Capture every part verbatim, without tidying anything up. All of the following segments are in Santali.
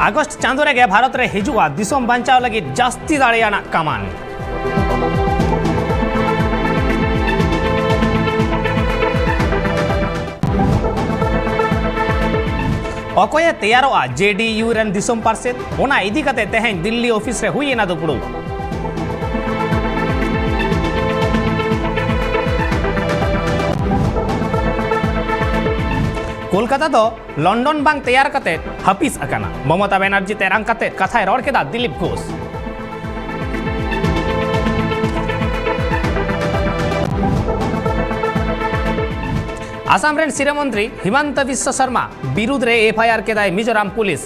ᱟᱜᱚᱥᱴ ᱪᱟᱸᱫᱳ ᱨᱮᱜᱮ ᱵᱷᱟᱨᱚᱛ ᱨᱮ ᱦᱤᱡᱩᱜᱼᱟ ᱫᱤᱥᱚᱢ ᱵᱟᱧᱪᱟᱣ ᱞᱟᱹᱜᱤᱫ ᱡᱟᱹᱥᱛᱤ ᱫᱟᱲᱮᱭᱟᱱᱟᱜ ᱠᱟᱢᱟᱱ᱾ ᱚᱠᱚᱭᱮ ᱛᱮᱭᱟᱨᱚᱜᱼᱟ ᱡᱮ ᱰᱤ ᱭᱩ ᱨᱮᱱ ᱫᱤᱥᱚᱢ ᱯᱟᱨᱥᱮᱛ? ᱚᱱᱟ ᱤᱫᱤ ᱠᱟᱛᱮ ᱛᱮᱦᱮᱧ ᱫᱤᱞᱞᱤ ᱚᱯᱷᱤᱥ ᱨᱮ ᱦᱩᱭ ᱮᱱᱟ ᱫᱩᱯᱲᱩᱵ᱾ ᱠᱳᱞᱠᱟᱛᱟ ᱫᱚ ᱞᱚᱱᱰᱚᱱ ᱵᱟᱝ ᱛᱮᱭᱟᱨ ᱠᱟᱛᱮ ᱦᱟᱹᱯᱤᱥ ᱟᱠᱟᱱᱟ᱾ ᱢᱚᱢᱚᱛᱟ ᱵᱮᱱᱟᱨᱡᱤ ᱛᱮᱨᱟᱝ ᱠᱟᱛᱮ ᱠᱟᱛᱷᱟᱭ ᱨᱚᱲ ᱠᱮᱫᱟ ᱫᱤᱞᱤᱯ ᱜᱷᱳᱥ᱾ ᱟᱥᱟᱢ ᱨᱮᱱ ᱥᱤᱨᱟᱹ ᱢᱚᱱᱛᱨᱤ ᱦᱤᱢᱟᱱᱛᱟ ᱵᱤᱥᱥᱚ ᱥᱚᱨᱢᱟ ᱵᱤᱨᱩᱫᱽ ᱨᱮ ᱮᱯᱷ ᱟᱭ ᱟᱨ ᱠᱮᱫᱟᱭ ᱢᱤᱡᱳᱨᱟᱢ ᱯᱩᱞᱤᱥ᱾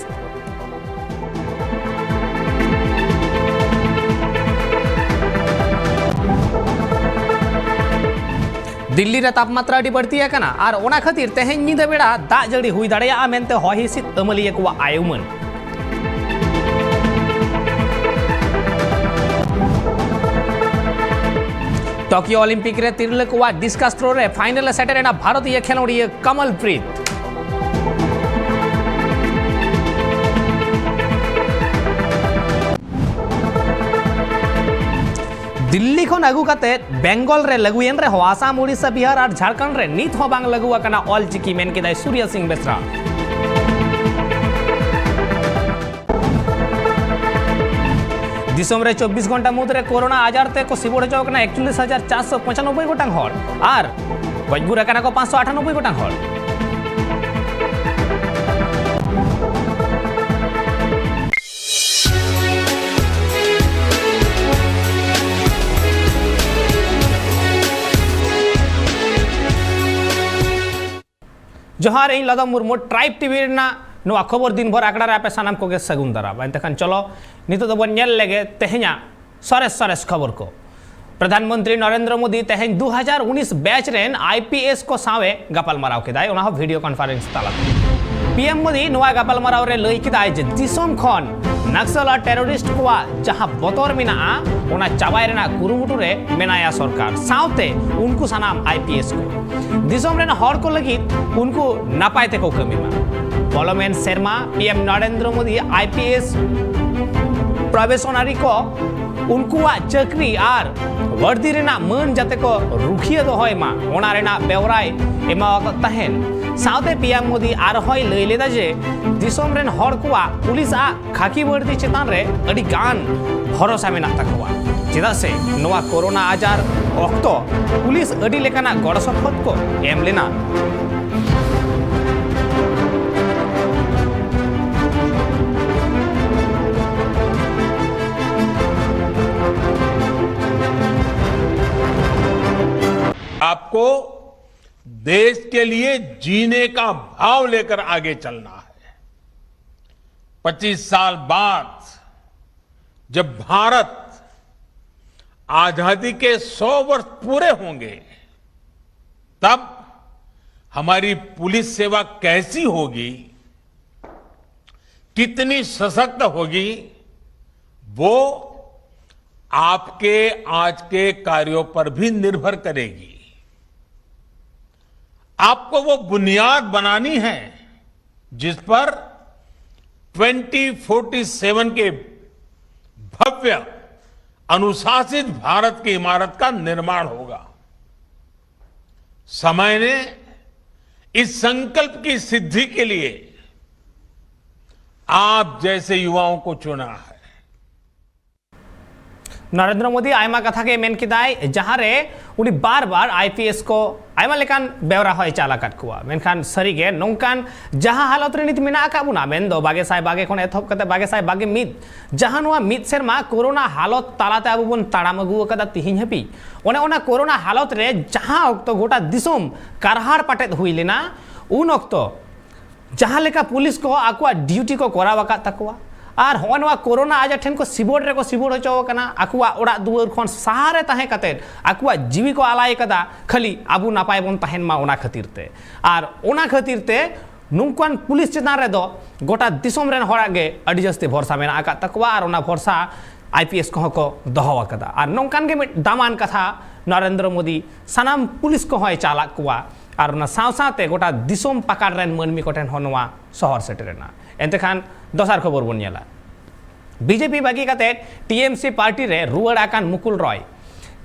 ᱫᱤᱞᱞᱤ ᱨᱮ ᱛᱟᱯᱢᱟᱛᱨᱟ ᱟᱹᱰᱤ ᱵᱟᱹᱲᱛᱤ ᱟᱠᱟᱱᱟ ᱟᱨ ᱚᱱᱟ ᱠᱷᱟᱹᱛᱤᱨ ᱛᱮᱦᱮᱧ ᱧᱤᱫᱟᱹ ᱵᱮᱲᱟ ᱫᱟᱜ ᱡᱟᱹᱲᱤ ᱦᱩᱭ ᱫᱟᱲᱮᱭᱟᱜᱼᱟ ᱢᱮᱱᱛᱮ ᱦᱚᱭ ᱦᱤᱸᱥᱤᱫ ᱟᱹᱢᱟᱹᱞᱤᱭᱟᱹ ᱠᱚᱣᱟᱜ ᱟᱭ ᱩᱢᱟᱹᱱ᱾ ᱴᱳᱠᱤᱭᱳ ᱚᱞᱤᱢᱯᱤᱠ ᱨᱮ ᱛᱤᱨᱞᱟᱹ ᱠᱚᱣᱟᱜ ᱰᱤᱥᱠᱟᱥ ᱛᱷᱨᱳ ᱨᱮ ᱯᱷᱟᱭᱱᱮᱞ ᱮ ᱥᱮᱴᱮᱨ ᱮᱱᱟ ᱵᱷᱟᱨᱚᱛᱤᱭᱚ ᱠᱷᱮᱞᱳᱰᱤᱭᱟᱹ ᱠᱟᱢᱟᱞ ᱯᱨᱤᱛ᱾ ᱫᱤᱞᱞᱤ ᱠᱷᱚᱱ ᱟᱹᱜᱩ ᱠᱟᱛᱮ ᱵᱮᱝᱜᱚᱞ ᱨᱮ ᱞᱟᱹᱜᱩᱭᱮᱱ ᱨᱮᱦᱚᱸ ᱟᱥᱟᱢ, ᱳᱰᱤᱥᱟ, ᱵᱤᱦᱟᱨ ᱟᱨ ᱡᱷᱟᱲᱠᱷᱚᱸᱰ ᱨᱮ ᱱᱤᱛ ᱦᱚᱸ ᱵᱟᱝ ᱞᱟᱹᱜᱩ ᱟᱠᱟᱱᱟ ᱚᱞ ᱪᱤᱠᱤ, ᱢᱮᱱ ᱠᱮᱫᱟᱭ ᱥᱩᱨᱭᱟ ᱥᱤᱝ ᱵᱮᱥᱨᱟ᱾ ᱫᱤᱥᱚᱢ ᱨᱮ ᱪᱚᱵᱵᱤᱥ ᱜᱷᱚᱱᱴᱟ ᱢᱩᱫᱽᱨᱮ ᱠᱳᱨᱳᱱᱟ ᱟᱡᱟᱨ ᱛᱮ ᱠᱚ ᱥᱤᱵᱚᱲ ᱦᱚᱪᱚ ᱟᱠᱟᱱᱟ ᱮᱠᱪᱚᱞᱞᱤᱥ ᱦᱟᱡᱟᱨ ᱪᱟᱨᱥᱚ ᱯᱚᱸᱪᱟᱱᱚᱵᱵᱳᱭ ᱜᱚᱴᱟᱝ ᱦᱚᱲ ᱟᱨ ᱜᱚᱡ ᱜᱩᱨ ᱟᱠᱟᱱᱟ ᱠᱚ ᱯᱟᱸᱪᱥᱚ ᱟᱴᱷᱟᱱᱚᱵᱵᱳᱭ ᱜᱚᱴᱟᱝ ᱦᱚᱲ᱾ ᱡᱚᱦᱟᱨ, ᱤᱧ ᱞᱟᱫᱚᱢ ᱢᱩᱨᱢᱩ, ᱴᱨᱟᱭᱤᱵᱽ ᱴᱤᱵᱷᱤ ᱨᱮᱱᱟᱜ ᱱᱚᱣᱟ ᱠᱷᱚᱵᱚᱨ ᱫᱤᱱ ᱵᱷᱳᱨ ᱟᱠᱷᱲᱟ ᱨᱮ ᱟᱯᱮ ᱥᱟᱱᱟᱢ ᱠᱚᱜᱮ ᱥᱟᱹᱜᱩᱱ ᱫᱟᱨᱟᱢ᱾ ᱮᱱᱛᱮ ᱠᱷᱟᱱ ᱪᱚᱞᱚ, ᱱᱤᱛᱚᱜ ᱫᱚᱵᱚᱱ ᱧᱮᱞ ᱞᱮᱜᱮ ᱛᱮᱦᱮᱧᱟᱜ ᱥᱚᱨᱮᱥ ᱥᱚᱨᱮᱥ ᱠᱷᱚᱵᱚᱨ ᱠᱚ᱾ ᱯᱨᱚᱫᱷᱟᱱ ᱢᱚᱱᱛᱨᱤ ᱱᱚᱨᱮᱱᱫᱨᱚ ᱢᱳᱫᱤ ᱛᱮᱦᱮᱧ ᱫᱩ ᱦᱟᱡᱟᱨ ᱩᱱᱤᱥ ᱵᱮᱪ ᱨᱮᱱ ᱟᱭ ᱯᱤ ᱮᱥ ᱠᱚ ᱥᱟᱶᱮ ᱜᱟᱯᱟᱞᱢᱟᱨᱟᱣ ᱠᱮᱫᱟᱭ, ᱚᱱᱟ ᱦᱚᱸ ᱵᱷᱤᱰᱤᱭᱳ ᱠᱚᱱᱯᱷᱟᱨᱮᱱᱥ ᱛᱟᱞᱟᱛᱮ᱾ ᱯᱤ ᱮᱢ ᱢᱳᱫᱤ ᱱᱚᱣᱟ ᱜᱟᱯᱟᱞᱢᱟᱨᱟᱣ ᱨᱮ ᱞᱟᱹᱭ ᱠᱮᱫᱟᱭ ᱡᱮ ᱫᱤᱥᱚᱢ ᱠᱷᱚᱱ ᱱᱟᱠᱥᱟᱞ ᱟᱨ ᱴᱮᱨᱚᱨᱤᱥᱴ ᱠᱚᱣᱟᱜ ᱡᱟᱦᱟᱸ ᱵᱚᱛᱚᱨ ᱢᱮᱱᱟᱜᱼᱟ, ᱚᱱᱟ ᱪᱟᱵᱟᱭ ᱨᱮᱱᱟᱜ ᱠᱩᱨᱩᱢᱩᱴᱩ ᱨᱮ ᱢᱮᱱᱟᱭᱟ ᱥᱚᱨᱠᱟᱨ ᱥᱟᱶᱛᱮ ᱩᱱᱠᱩ ᱥᱟᱱᱟᱢ ᱟᱭ ᱯᱤ ᱮᱥ ᱠᱚ᱾ ᱫᱤᱥᱚᱢ ᱨᱮᱱ ᱦᱚᱲ ᱠᱚ ᱞᱟᱹᱜᱤᱫ ᱩᱱᱠᱩ ᱱᱟᱯᱟᱭ ᱛᱮᱠᱚ ᱠᱟᱹᱢᱤ ᱢᱟ᱾ ᱯᱚᱞᱚᱢᱮᱱ ᱥᱮᱨᱢᱟ P M Narendra Modi I P S probationary ᱠᱚ ᱩᱱᱠᱩᱣᱟᱜ ᱪᱟᱹᱠᱨᱤ ᱟᱨ ᱵᱟᱹᱲᱛᱤ ᱨᱮᱱᱟᱜ ᱢᱟᱹᱱ ᱡᱟᱛᱮ ᱠᱚ ᱨᱩᱠᱷᱤᱭᱟᱹ ᱫᱚᱦᱚᱭ ᱢᱟ, ᱚᱱᱟ ᱨᱮᱱᱟᱜ ᱵᱮᱣᱨᱟᱭ ᱮᱢᱟᱣᱟᱠᱟᱫ ᱛᱟᱦᱮᱸᱱ᱾ ᱥᱟᱶᱛᱮ ᱯᱤ ᱮᱢ ᱢᱳᱫᱤ ᱟᱨᱦᱚᱸᱭ ᱞᱟᱹᱭ ᱞᱮᱫᱟ ᱡᱮ ᱫᱤᱥᱚᱢ ᱨᱮᱱ ᱦᱚᱲ ᱠᱚᱣᱟᱜ ᱯᱩᱞᱤᱥ ᱟᱜ ᱠᱷᱟᱹᱠᱤ ᱵᱟᱹᱲᱛᱤ ᱪᱮᱛᱟᱱ ᱨᱮ ᱟᱹᱰᱤ ᱜᱟᱱ ᱵᱷᱚᱨᱚᱥᱟ ᱢᱮᱱᱟᱜ ᱛᱟᱠᱚᱣᱟ, ᱪᱮᱫᱟᱜ ᱥᱮ ᱱᱚᱣᱟ ᱠᱳᱨᱳᱱᱟ ᱟᱡᱟᱨ ᱚᱠᱛᱚ ᱯᱩᱞᱤᱥ ᱟᱹᱰᱤ ᱞᱮᱠᱟᱱᱟᱜ ᱜᱚᱲᱚ ᱥᱚᱯᱚᱦᱚᱫ ᱠᱚ ᱮᱢ ᱞᱮᱱᱟ᱾ आपको देश के लिए जीने का भाव लेकर आगे चलना है। पच्चीस साल बाद जब भारत आजादी के सौ वर्ष पूरे होंगे, तब हमारी पुलिस सेवा कैसी होगी, कितनी सशक्त होगी, वो आपके आज के कार्यों पर भी निर्भर करेगी। आपको वो बुनियाद बनानी है जिस पर ट्वेंटी फोर्टी सेवन के भव्य अनुशासित भारत की इमारत का निर्माण होगा। समय ने इस संकल्प की सिद्धि के लिए आप जैसे युवाओं को चुना है। ᱱᱚᱨᱮᱱᱫᱨᱚ ᱢᱳᱫᱤ ᱟᱭᱢᱟ ᱠᱟᱛᱷᱟ ᱜᱮ ᱢᱮᱱ ᱠᱮᱫᱟᱭ, ᱡᱟᱦᱟᱸ ᱨᱮ ᱩᱱᱤ ᱵᱟᱨ ᱵᱟᱨ ᱟᱭ ᱯᱤ ᱮᱥ ᱠᱚ ᱟᱭᱢᱟ ᱞᱮᱠᱟᱱ ᱵᱮᱣᱨᱟ ᱦᱚᱸᱭ ᱪᱟᱞ ᱟᱠᱟᱫ ᱠᱚᱣᱟ᱾ ᱢᱮᱱᱠᱷᱟᱱ ᱥᱟᱹᱨᱤᱜᱮ ᱱᱚᱝᱠᱟᱱ ᱡᱟᱦᱟᱸ ᱦᱟᱞᱚᱛ ᱨᱮ ᱱᱤᱛ ᱢᱮᱱᱟᱜ ᱟᱠᱟᱫ ᱵᱚᱱᱟ, ᱢᱮᱱᱫᱚ ᱵᱟᱜᱮ ᱥᱟᱭ ᱵᱟᱜᱮ ᱠᱷᱚᱱ ᱮᱛᱚᱦᱚᱵ ᱠᱟᱛᱮ ᱵᱟᱜᱮ ᱥᱟᱭ ᱵᱟᱜᱮ ᱢᱤᱫ, ᱡᱟᱦᱟᱸ ᱱᱚᱣᱟ ᱢᱤᱫ ᱥᱮᱨᱢᱟ ᱠᱳᱨᱳᱱᱟ ᱦᱟᱞᱚᱛ ᱛᱟᱞᱟᱛᱮ ᱟᱵᱚ ᱵᱚᱱ ᱛᱟᱲᱟᱢ ᱟᱹᱜᱩ ᱟᱠᱟᱫᱟ ᱛᱤᱦᱤᱧ ᱦᱟᱹᱵᱤᱡ, ᱚᱱᱮ ᱚᱱᱟ ᱠᱳᱨᱳᱱᱟ ᱦᱟᱞᱚᱛ ᱨᱮ ᱡᱟᱦᱟᱸ ᱚᱠᱛᱚ ᱜᱚᱴᱟ ᱫᱤᱥᱚᱢ ᱠᱟᱨᱦᱟᱲ ᱯᱟᱴᱮᱫ ᱦᱩᱭ ᱞᱮᱱᱟ, ᱩᱱ ᱚᱠᱛᱚ ᱡᱟᱦᱟᱸ ᱞᱮᱠᱟ ᱯᱩᱞᱤᱥ ᱠᱚ ᱟᱠᱚᱣᱟᱜ ᱰᱤᱭᱩᱴᱤ ᱠᱚ ᱠᱚᱨᱟᱣ ᱟᱠᱟᱫ ᱛᱟᱠᱚᱣᱟ, ᱟᱨ ᱦᱚᱸᱜᱼᱚ ᱱᱚᱣᱟ ᱠᱳᱨᱳᱱᱟ ᱟᱡᱟᱨ ᱴᱷᱮᱱ ᱠᱚ ᱥᱤᱵᱚᱲ ᱨᱮᱠᱚ ᱥᱤᱵᱚᱲ ᱦᱚᱪᱚ ᱟᱠᱟᱱᱟ, ᱟᱠᱚᱣᱟᱜ ᱚᱲᱟᱜ ᱫᱩᱣᱟᱹᱨ ᱠᱷᱚᱱ ᱥᱟᱦᱟ ᱨᱮ ᱛᱟᱦᱮᱸ ᱠᱟᱛᱮᱫ ᱟᱠᱚᱣᱟᱜ ᱡᱤᱣᱤ ᱠᱚ ᱟᱞᱟᱭ ᱟᱠᱟᱫᱟ, ᱠᱷᱟᱹᱞᱤ ᱟᱵᱚ ᱱᱟᱯᱟᱭ ᱵᱚᱱ ᱛᱟᱦᱮᱱ ᱢᱟ ᱚᱱᱟ ᱠᱷᱟᱹᱛᱤᱨ ᱛᱮ᱾ ᱟᱨ ᱚᱱᱟ ᱠᱷᱟᱹᱛᱤᱨ ᱛᱮ ᱱᱚᱝᱠᱟᱱ ᱯᱩᱞᱤᱥ ᱪᱮᱛᱟᱱ ᱨᱮᱫᱚ ᱜᱚᱴᱟ ᱫᱤᱥᱚᱢ ᱨᱮᱱ ᱦᱚᱲᱟᱜ ᱜᱮ ᱟᱹᱰᱤ ᱡᱟᱹᱥᱛᱤ ᱵᱷᱚᱨᱥᱟ ᱢᱮᱱᱟᱜ ᱟᱠᱟᱫ ᱛᱟᱠᱚᱣᱟ ᱟᱨ ᱚᱱᱟ ᱵᱷᱚᱨᱥᱟ ᱟᱭ ᱯᱤ ᱮᱥ ᱠᱚᱦᱚᱸ ᱠᱚ ᱫᱚᱦᱚ ᱟᱠᱟᱫᱟ᱾ ᱟᱨ ᱱᱚᱝᱠᱟᱱ ᱜᱮ ᱢᱤᱫ ᱫᱟᱢᱟᱱ ᱠᱟᱛᱷᱟ ᱱᱚᱨᱮᱱᱫᱨᱚ ᱢᱳᱫᱤ ᱥᱟᱱᱟᱢ ᱯᱩᱞᱤᱥ ᱠᱚᱦᱚᱸᱭ ᱪᱟᱞᱟᱜ ᱠᱚᱣᱟ ᱟᱨ ᱚᱱᱟ ᱥᱟᱶ ᱥᱟᱶᱛᱮ ᱜᱚᱴᱟ ᱫᱤᱥᱚᱢ ᱯᱟᱠᱟᱲ ᱨᱮᱱ ᱢᱟᱹᱱᱢᱤ ᱠᱚᱴᱷᱮᱱ ᱦᱚᱸ ᱱᱚᱣᱟ ᱥᱚᱦᱚᱨ ᱥᱮᱴᱮᱨᱮᱱᱟ᱾ ᱮᱱᱛᱮ ᱠᱷᱟᱱ ᱫᱚᱥᱟᱨ ᱠᱷᱚᱵᱚᱨ ᱵᱚᱱ ᱧᱮᱞᱟ᱾ ᱵᱤ ᱡᱮ ᱯᱤ ᱵᱟᱹᱜᱤ ᱠᱟᱛᱮ ᱴᱤ ᱮᱢ ᱥᱤ ᱯᱟᱨᱴᱤ ᱨᱮ ᱨᱩᱣᱟᱹᱲ ᱟᱠᱟᱱ ᱢᱩᱠᱩᱞ ᱨᱚᱭ᱾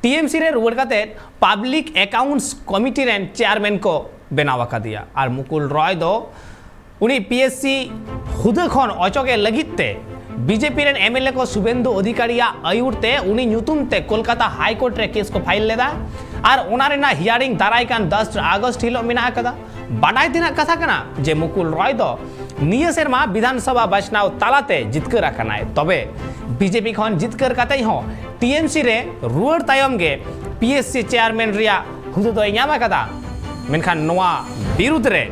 ᱴᱤ ᱮᱢ ᱥᱤ ᱨᱮ ᱨᱩᱣᱟᱹᱲ ᱠᱟᱛᱮ ᱯᱟᱵᱽᱞᱤᱠ ᱮᱠᱟᱣᱩᱱᱴᱥ ᱠᱚᱢᱤᱴᱤ ᱨᱮᱱ ᱪᱮᱭᱟᱨᱢᱮᱱ ᱠᱚ ᱵᱮᱱᱟᱣ ᱟᱠᱟᱫᱮᱭᱟ᱾ ᱟᱨ ᱢᱩᱠᱩᱞ ᱨᱚᱭ ᱫᱚ ᱩᱱᱤ ᱯᱤ ᱮᱥ ᱥᱤ ᱦᱩᱫᱟᱹ ᱠᱷᱚᱱ ᱚᱪᱚᱜᱮ ᱞᱟᱹᱜᱤᱫ ᱛᱮ ᱵᱤ ᱡᱮ ᱯᱤ ᱨᱮᱱ ᱮᱢ ᱮᱞ ᱮ ᱠᱚ ᱥᱩᱵᱮᱱᱫᱩ ᱚᱫᱷᱤᱠᱟᱨᱤᱭᱟᱜ ᱟᱹᱭᱩᱨ ᱛᱮ ᱩᱱᱤ ᱧᱩᱛᱩᱢ ᱛᱮ ᱠᱳᱞᱠᱟᱛᱟ ᱦᱟᱭ ᱠᱳᱨᱴ ᱨᱮ ᱠᱮᱥ ᱠᱚ ᱯᱷᱟᱭᱤᱞ ᱞᱮᱫᱟ᱾ ᱟᱨ ᱚᱱᱟ ᱨᱮᱱᱟᱜ ᱦᱤᱭᱟᱨᱤᱝ ᱫᱟᱨᱟᱭ ᱠᱟᱱ ᱫᱚᱥ ᱟᱜᱚᱥᱴ ᱦᱤᱞᱳᱜ ᱢᱮᱱᱟᱜ ᱟᱠᱟᱫᱟ᱾ ᱵᱟᱰᱟᱭ ᱛᱮᱱᱟᱜ ᱠᱟᱛᱷᱟ ᱠᱟᱱᱟ ᱡᱮ ᱢᱩᱠᱩᱞ ᱨᱚᱭ ᱫᱚ ᱱᱤᱭᱟᱹ ᱥᱮᱨᱢᱟ ᱵᱤᱫᱷᱟᱱ ᱥᱚᱵᱷᱟ ᱵᱟᱪᱷᱱᱟᱣ ᱛᱟᱞᱟᱛᱮ ᱡᱤᱛᱠᱟᱹᱨ ᱟᱠᱟᱱᱟᱭ᱾ ᱛᱚᱵᱮ ᱵᱤ ᱡᱮ ᱯᱤ ᱠᱷᱚᱱ ᱡᱤᱛᱠᱟᱹᱨ ᱠᱟᱛᱮ ᱦᱚᱸ ᱴᱤ ᱮᱢ ᱥᱤ ᱨᱮ ᱨᱩᱣᱟᱹᱲ ᱛᱟᱭᱚᱢ ᱜᱮ ᱯᱤ ᱮᱥ ᱥᱤ ᱪᱮᱭᱟᱨᱢᱮᱱ ᱨᱮᱭᱟᱜ ᱦᱩᱫᱟᱹ ᱫᱚᱭ ᱧᱟᱢ ᱟᱠᱟᱫᱟ᱾ ᱢᱮᱱᱠᱷᱟᱱ ᱱᱚᱣᱟ ᱵᱤᱨᱩᱫᱽ ᱨᱮ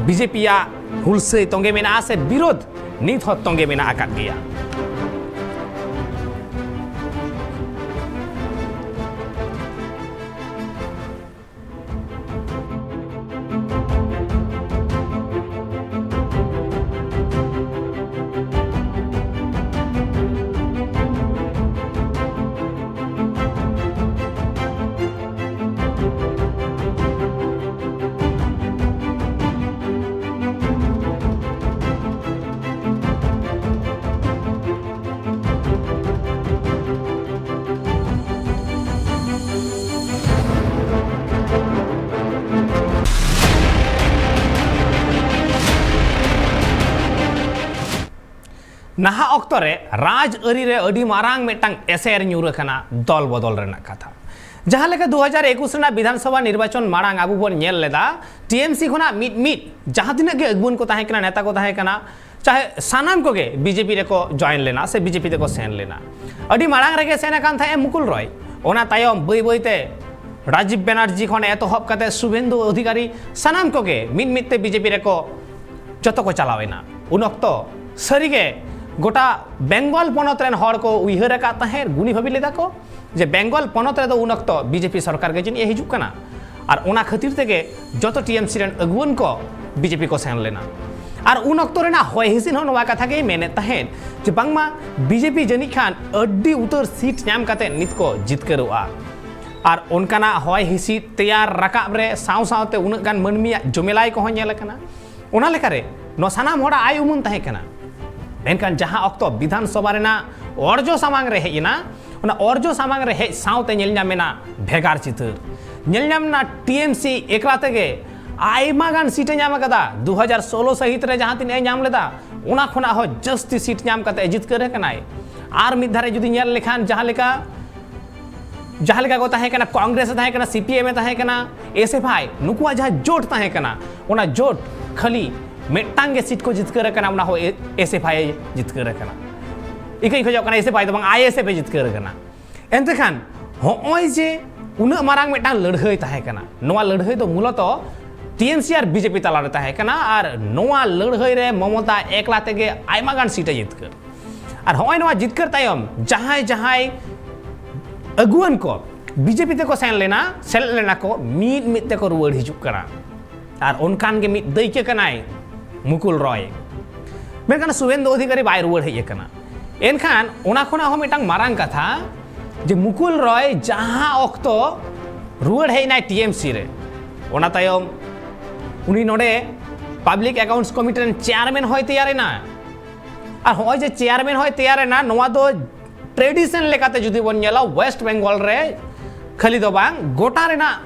ᱵᱤ ᱡᱮ ᱯᱤ ᱭᱟᱜ ᱦᱩᱞᱥᱟᱹᱭ ᱛᱚᱸᱜᱮ ᱢᱮᱱᱟᱜᱼᱟ ᱥᱮ ᱵᱤᱨᱳᱫᱷ ᱱᱤᱛ ᱦᱚᱸ ᱛᱚᱸᱜᱮ ᱢᱮᱱᱟᱜ ᱟᱠᱟᱫ ᱜᱮᱭᱟ᱾ ᱱᱟᱦᱟᱜ ᱚᱠᱛᱚ ᱨᱮ ᱨᱟᱡᱽ ᱟᱹᱨᱤ ᱨᱮ ᱟᱹᱰᱤ ᱢᱟᱨᱟᱝ ᱢᱤᱫᱴᱟᱝ ᱮᱥᱮᱨ ᱧᱩᱨ ᱟᱠᱟᱱᱟ ᱫᱚᱞ ᱵᱚᱫᱚᱞ ᱨᱮᱱᱟᱜ ᱠᱟᱛᱷᱟ᱾ ᱡᱟᱦᱟᱸ ᱞᱮᱠᱟ ᱫᱩ ᱦᱟᱡᱟᱨ ᱮᱠᱩᱥ ᱨᱮᱱᱟᱜ ᱵᱤᱫᱷᱟᱱ ᱥᱚᱵᱷᱟ ᱱᱤᱨᱵᱟᱪᱚᱱ ᱢᱟᱲᱟᱝ ᱟᱵᱚ ᱵᱚᱱ ᱧᱮᱞ ᱞᱮᱫᱟ, ᱴᱤ ᱮᱢ ᱥᱤ ᱠᱷᱚᱱᱟᱜ ᱢᱤᱫ ᱢᱤᱫ ᱡᱟᱦᱟᱸ ᱛᱤᱱᱟᱹᱜ ᱜᱮ ᱟᱹᱜᱩᱣᱟᱹᱱ ᱠᱚ ᱛᱟᱦᱮᱸ ᱠᱟᱱᱟ, ᱱᱮᱛᱟ ᱠᱚ ᱛᱟᱦᱮᱸ ᱠᱟᱱᱟ, ᱪᱟᱦᱮ ᱥᱟᱱᱟᱢ ᱠᱚᱜᱮ ᱵᱤ ᱡᱮ ᱯᱤ ᱨᱮᱠᱚ ᱡᱚᱭᱮᱱ ᱞᱮᱱᱟ ᱥᱮ ᱵᱤ ᱡᱮ ᱯᱤ ᱛᱮᱠᱚ ᱥᱮᱱ ᱞᱮᱱᱟ᱾ ᱟᱹᱰᱤ ᱢᱟᱲᱟᱝ ᱨᱮᱜᱮ ᱥᱮᱱ ᱟᱠᱟᱱ ᱛᱟᱦᱮᱸᱫ ᱢᱩᱠᱩᱞ ᱨᱚᱭ᱾ ᱚᱱᱟ ᱛᱟᱭᱚᱢ ᱵᱟᱹᱭ ᱵᱟᱹᱭ ᱛᱮ ᱨᱟᱡᱤᱵ ᱵᱮᱱᱟᱨᱡᱤ ᱠᱷᱚᱱ ᱮᱛᱚᱦᱚᱵ ᱠᱟᱛᱮ ᱥᱩᱵᱷᱮᱱᱫᱩ ᱚᱫᱷᱤᱠᱟᱨᱤ ᱥᱟᱱᱟᱢ ᱠᱚᱜᱮ ᱢᱤᱫ ᱢᱤᱫ ᱛᱮ ᱵᱤ ᱡᱮ ᱯᱤ ᱨᱮᱠᱚ ᱡᱚᱛᱚ ᱠᱚ ᱪᱟᱞᱟᱣ ᱮᱱᱟ᱾ ᱩᱱ ᱚᱠᱛᱚ ᱥᱟᱹᱨᱤᱜᱮ ᱜᱚᱴᱟ ᱵᱮᱝᱜᱚᱞ ᱯᱚᱱᱚᱛ ᱨᱮᱱ ᱦᱚᱲ ᱠᱚ ᱩᱭᱦᱟᱹᱨ ᱟᱠᱟᱫ ᱛᱟᱦᱮᱸᱫ, ᱜᱩᱱᱤ ᱵᱷᱟᱹᱵᱤ ᱞᱮᱫᱟ ᱠᱚ ᱡᱮ ᱵᱮᱝᱜᱚᱞ ᱯᱚᱱᱚᱛ ᱨᱮᱫᱚ ᱩᱱ ᱚᱠᱛᱚ ᱵᱤ ᱡᱮ ᱯᱤ ᱥᱚᱨᱠᱟᱨ ᱜᱮ ᱡᱟᱹᱱᱤᱡ ᱮ ᱦᱤᱡᱩᱜ ᱠᱟᱱᱟ᱾ ᱟᱨ ᱚᱱᱟ ᱠᱷᱟᱹᱛᱤᱨ ᱛᱮᱜᱮ ᱡᱚᱛᱚ ᱴᱤ ᱮᱢ ᱥᱤ ᱨᱮᱱ ᱟᱹᱜᱩᱣᱟᱹᱱ ᱠᱚ ᱵᱤᱡᱮᱯᱤ ᱠᱚ ᱥᱮᱱ ᱞᱮᱱᱟ᱾ ᱟᱨ ᱩᱱ ᱚᱠᱛᱚ ᱨᱮᱱᱟᱜ ᱦᱚᱭ ᱦᱤᱸᱥᱤᱫ ᱦᱚᱸ ᱱᱚᱣᱟ ᱠᱟᱛᱷᱟ ᱜᱮᱭ ᱢᱮᱱᱮᱫ ᱛᱟᱦᱮᱸᱫ ᱡᱮ ᱵᱟᱝᱢᱟ ᱵᱤᱡᱮᱯᱤ ᱡᱟᱹᱱᱤᱡ ᱠᱷᱟᱱ ᱟᱹᱰᱤ ᱩᱛᱟᱹᱨ ᱥᱤᱴ ᱧᱟᱢ ᱠᱟᱛᱮ ᱱᱤᱛ ᱠᱚ ᱡᱤᱛᱠᱟᱹᱨᱚᱜᱼᱟ᱾ ᱟᱨ ᱚᱱᱠᱟᱱᱟᱜ ᱦᱚᱭ ᱦᱤᱸᱥᱤᱫ ᱛᱮᱭᱟᱨ ᱨᱟᱠᱟᱵ ᱨᱮ ᱥᱟᱶ ᱥᱟᱶᱛᱮ ᱩᱱᱟᱹᱜ ᱜᱟᱱ ᱢᱟᱹᱱᱢᱤᱭᱟᱜ ᱡᱚᱢᱮᱞᱟᱭ ᱠᱚᱦᱚᱸ ᱧᱮᱞ ᱟᱠᱟᱱᱟ᱾ ᱚᱱᱟ ᱞᱮᱠᱟᱨᱮ ᱱᱚᱣᱟ ᱥᱟᱱᱟᱢ ᱦᱚᱲᱟᱜ ᱟᱭ ᱩᱢᱟᱹᱱ ᱛᱟᱦᱮᱸ ᱠᱟᱱᱟ᱾ ᱢᱮᱱᱠᱷᱟᱱ ᱡᱟᱦᱟᱸ ᱚᱠᱛᱚ ᱵᱤᱫᱷᱟᱱ ᱥᱚᱵᱷᱟ ᱨᱮᱱᱟᱜ ᱚᱨᱡᱚ ᱥᱟᱢᱟᱝ ᱨᱮ ᱦᱮᱡ ᱮᱱᱟ, ᱚᱱᱟ ᱚᱨᱡᱚ ᱥᱟᱢᱟᱝ ᱨᱮ ᱦᱮᱡ ᱥᱟᱶᱛᱮ ᱧᱮᱞ ᱧᱟᱢ ᱮᱱᱟ ᱵᱷᱮᱜᱟᱨ ᱪᱤᱛᱟᱹᱨ᱾ ᱧᱮᱞ ᱧᱟᱢ ᱮᱱᱟ ᱴᱤ ᱮᱢ ᱥᱤ ᱮᱠᱞᱟ ᱛᱮᱜᱮ ᱟᱭᱢᱟ ᱜᱟᱱ ᱥᱤᱴ ᱮ ᱧᱟᱢ ᱟᱠᱟᱫᱟ᱾ ᱫᱩ ᱦᱟᱡᱟᱨ ᱥᱳᱞᱳ ᱥᱟᱹᱦᱤᱛ ᱨᱮ ᱡᱟᱦᱟᱸ ᱛᱤᱱᱟᱹᱜ ᱮ ᱧᱟᱢ ᱞᱮᱫᱟ, ᱚᱱᱟ ᱠᱷᱚᱱᱟᱜ ᱦᱚᱸ ᱡᱟᱹᱥᱛᱤ ᱥᱤᱴ ᱧᱟᱢ ᱠᱟᱛᱮ ᱡᱤᱛᱠᱟᱹᱨ ᱟᱠᱟᱱᱟᱭ᱾ ᱟᱨ ᱢᱤᱫ ᱫᱷᱟᱨᱮ ᱡᱩᱫᱤ ᱧᱮᱞ ᱞᱮᱠᱷᱟᱱ ᱡᱟᱦᱟᱸ ᱞᱮᱠᱟ ᱡᱟᱦᱟᱸ ᱞᱮᱠᱟ ᱠᱚ ᱛᱟᱦᱮᱸ ᱠᱟᱱᱟ, ᱠᱚᱝᱜᱨᱮᱥ ᱮ ᱛᱟᱦᱮᱸ ᱠᱟᱱᱟ, ᱥᱤ ᱯᱤ ᱮᱢ ᱮ ᱛᱟᱦᱮᱸ ᱠᱟᱱᱟ, ᱮᱥ ᱮᱯᱷ ᱟᱭ, ᱱᱩᱠᱩᱣᱟᱜ ᱡᱟᱦᱟᱸ ᱡᱳᱴ ᱛᱟᱦᱮᱸ ᱠᱟᱱᱟ, ᱚᱱᱟ ᱡᱳᱴ ᱠᱷᱟᱹᱞᱤ ᱢᱤᱫᱴᱟᱝ ᱜᱮ ᱥᱤᱴ ᱠᱚ ᱡᱤᱛᱠᱟᱹᱨ ᱟᱠᱟᱱᱟ, ᱚᱱᱟ ᱦᱚᱸ ᱮᱥ ᱮᱯᱷ ᱟᱭ ᱮ ᱡᱤᱛᱠᱟᱹᱨ ᱟᱠᱟᱱᱟ᱾ ᱤᱠᱟᱹᱧ ᱠᱷᱚᱡᱚᱜ ᱠᱟᱱᱟ, ᱮᱥ ᱮᱯᱷ ᱟᱭ ᱫᱚ ᱵᱟᱝ, ᱟᱭ ᱮᱥ ᱮᱯᱷ ᱮ ᱡᱤᱛᱠᱟᱹᱨ ᱟᱠᱟᱱᱟ᱾ ᱮᱱᱛᱮ ᱠᱷᱟᱱ ᱦᱚᱸᱜᱼᱚᱭ ᱡᱮ ᱩᱱᱟᱹᱜ ᱢᱟᱨᱟᱝ ᱢᱤᱫᱴᱟᱝ ᱞᱟᱹᱲᱦᱟᱹᱭ ᱛᱟᱦᱮᱸ ᱠᱟᱱᱟ, ᱱᱚᱣᱟ ᱞᱟᱹᱲᱦᱟᱹᱭ ᱫᱚ ᱢᱩᱞᱚᱛᱚ ᱴᱤ ᱮᱢ ᱥᱤ ᱟᱨ ᱵᱤᱡᱮᱯᱤ ᱛᱟᱞᱟᱨᱮ ᱛᱟᱦᱮᱸ ᱠᱟᱱᱟ᱾ ᱟᱨ ᱱᱚᱣᱟ ᱞᱟᱹᱲᱦᱟᱹᱭ ᱨᱮ ᱢᱚᱢᱚᱛᱟ ᱮᱠᱞᱟ ᱛᱮᱜᱮ ᱟᱭᱢᱟ ᱜᱟᱱ ᱥᱤᱴ ᱮ ᱡᱤᱛᱠᱟᱹᱨ᱾ ᱟᱨ ᱦᱚᱸᱜᱼᱚᱭ ᱱᱚᱣᱟ ᱡᱤᱛᱠᱟᱹᱨ ᱛᱟᱭᱚᱢ ᱡᱟᱦᱟᱸᱭ ᱡᱟᱦᱟᱸᱭ ᱟᱹᱜᱩᱣᱟᱹᱱ ᱠᱚ ᱵᱤᱡᱮᱯᱤ ᱛᱮᱠᱚ ᱥᱮᱱ ᱞᱮᱱᱟ, ᱥᱮᱞᱮᱫ ᱞᱮᱱᱟ ᱠᱚ, ᱢᱤᱫ ᱢᱤᱫ ᱛᱮᱠᱚ ᱨᱩᱣᱟᱹᱲ ᱦᱤᱡᱩᱜ ᱠᱟᱱᱟ᱾ ᱟᱨ ᱚᱱᱠᱟᱱ ᱜᱮ ᱢᱤᱫ ᱫᱟᱹᱭᱠᱟᱹ ᱠᱟᱱᱟᱭ ᱢᱩᱠᱩᱞ ᱨᱚᱭ᱾ ᱢᱮᱱᱠᱷᱟᱱ ᱥᱩᱵᱮᱱᱫᱩ ᱚᱫᱷᱤᱠᱟᱨᱤ ᱵᱟᱭ ᱨᱩᱣᱟᱹᱲ ᱦᱮᱡ ᱟᱠᱟᱱᱟ᱾ ᱮᱱᱠᱷᱟᱱ ᱚᱱᱟ ᱠᱷᱚᱱᱟᱜ ᱦᱚᱸ ᱢᱤᱫᱴᱟᱝ ᱢᱟᱨᱟᱝ ᱠᱟᱛᱷᱟ ᱡᱮ ᱢᱩᱠᱩᱞ ᱨᱚᱭ ᱡᱟᱦᱟᱸ ᱚᱠᱛᱚ ᱨᱩᱣᱟᱹᱲ ᱦᱮᱡ ᱮᱱᱟᱭ ᱴᱤ ᱮᱢ ᱥᱤ ᱨᱮ, ᱚᱱᱟ ᱛᱟᱭᱚᱢ ᱩᱱᱤ ᱱᱚᱰᱮ ᱯᱟᱵᱽᱞᱤᱠ ᱮᱠᱟᱣᱩᱱᱴᱥ ᱠᱚᱢᱤᱴᱤ ᱨᱮᱱ ᱪᱮᱭᱟᱨᱢᱮᱱ ᱦᱚᱸᱭ ᱛᱮᱭᱟᱨ ᱮᱱᱟ᱾ ᱟᱨ ᱦᱚᱸᱜᱼᱚᱭ ᱡᱮ ᱪᱮᱭᱟᱨᱢᱮᱱ ᱦᱚᱸᱭ ᱛᱮᱭᱟᱨ ᱮᱱᱟ, ᱱᱚᱣᱟ ᱫᱚ ᱴᱨᱮᱰᱤᱥᱚᱱ ᱞᱮᱠᱟᱛᱮ ᱡᱩᱫᱤ ᱵᱚᱱ ᱧᱮᱞᱟ, ᱳᱭᱮᱥᱴ ᱵᱮᱝᱜᱚᱞ ᱨᱮ ᱠᱷᱟᱹᱞᱤ ᱫᱚ ᱵᱟᱝ, ᱜᱚᱴᱟ ᱨᱮᱱᱟᱜ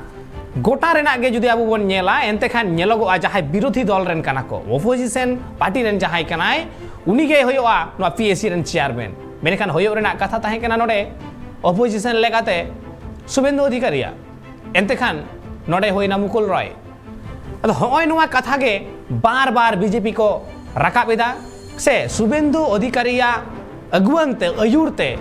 ᱜᱚᱴᱟ ᱨᱮᱱᱟᱜ ᱜᱮ ᱡᱩᱫᱤ ᱟᱵᱚ ᱵᱚᱱ ᱧᱮᱞᱟ, ᱮᱱᱛᱮ ᱠᱷᱟᱱ ᱧᱮᱞᱚᱜᱚᱜᱼᱟ ᱡᱟᱦᱟᱸᱭ ᱵᱤᱨᱳᱫᱷᱤ ᱫᱚᱞ ᱨᱮᱱ ᱠᱟᱱᱟ ᱠᱚ, ᱚᱯᱳᱡᱤᱥᱚᱱ ᱯᱟᱨᱴᱤ ᱨᱮᱱ ᱡᱟᱦᱟᱸᱭ ᱠᱟᱱᱟᱭ, ᱩᱱᱤ ᱜᱮᱭ ᱦᱩᱭᱩᱜᱼᱟ ᱱᱚᱣᱟ ᱯᱤ ᱮ ᱥᱤ ᱨᱮᱱ ᱪᱮᱭᱟᱨᱢᱮᱱ᱾ ᱢᱮᱱᱠᱷᱟᱱ ᱦᱩᱭᱩᱜ ᱨᱮᱱᱟᱜ ᱠᱟᱛᱷᱟ ᱛᱟᱦᱮᱸ ᱠᱟᱱᱟ ᱱᱚᱰᱮ ᱚᱯᱳᱡᱤᱥᱚᱱ ᱞᱮᱠᱟᱛᱮ ᱥᱩᱵᱮᱱᱫᱩ ᱚᱫᱷᱤᱠᱟᱨᱤᱭᱟᱜ, ᱮᱱᱛᱮ ᱠᱷᱟᱱ ᱱᱚᱰᱮ ᱦᱩᱭᱱᱟ ᱢᱩᱠᱩᱞ ᱨᱚᱭ᱾ ᱟᱫᱚ ᱦᱚᱸᱜᱼᱚᱭ ᱱᱚᱣᱟ ᱠᱟᱛᱷᱟ ᱜᱮ ᱵᱟᱨ ᱵᱟᱨ ᱵᱤᱡᱮᱯᱤ ᱠᱚ ᱨᱟᱠᱟᱵ ᱮᱫᱟ, ᱥᱮ ᱥᱩᱵᱮᱱᱫᱩ ᱚᱫᱷᱤᱠᱟᱨᱤᱭᱟᱜ ᱟᱹᱜᱩᱣᱟᱹᱱ ᱛᱮ, ᱟᱹᱭᱩᱨ ᱛᱮ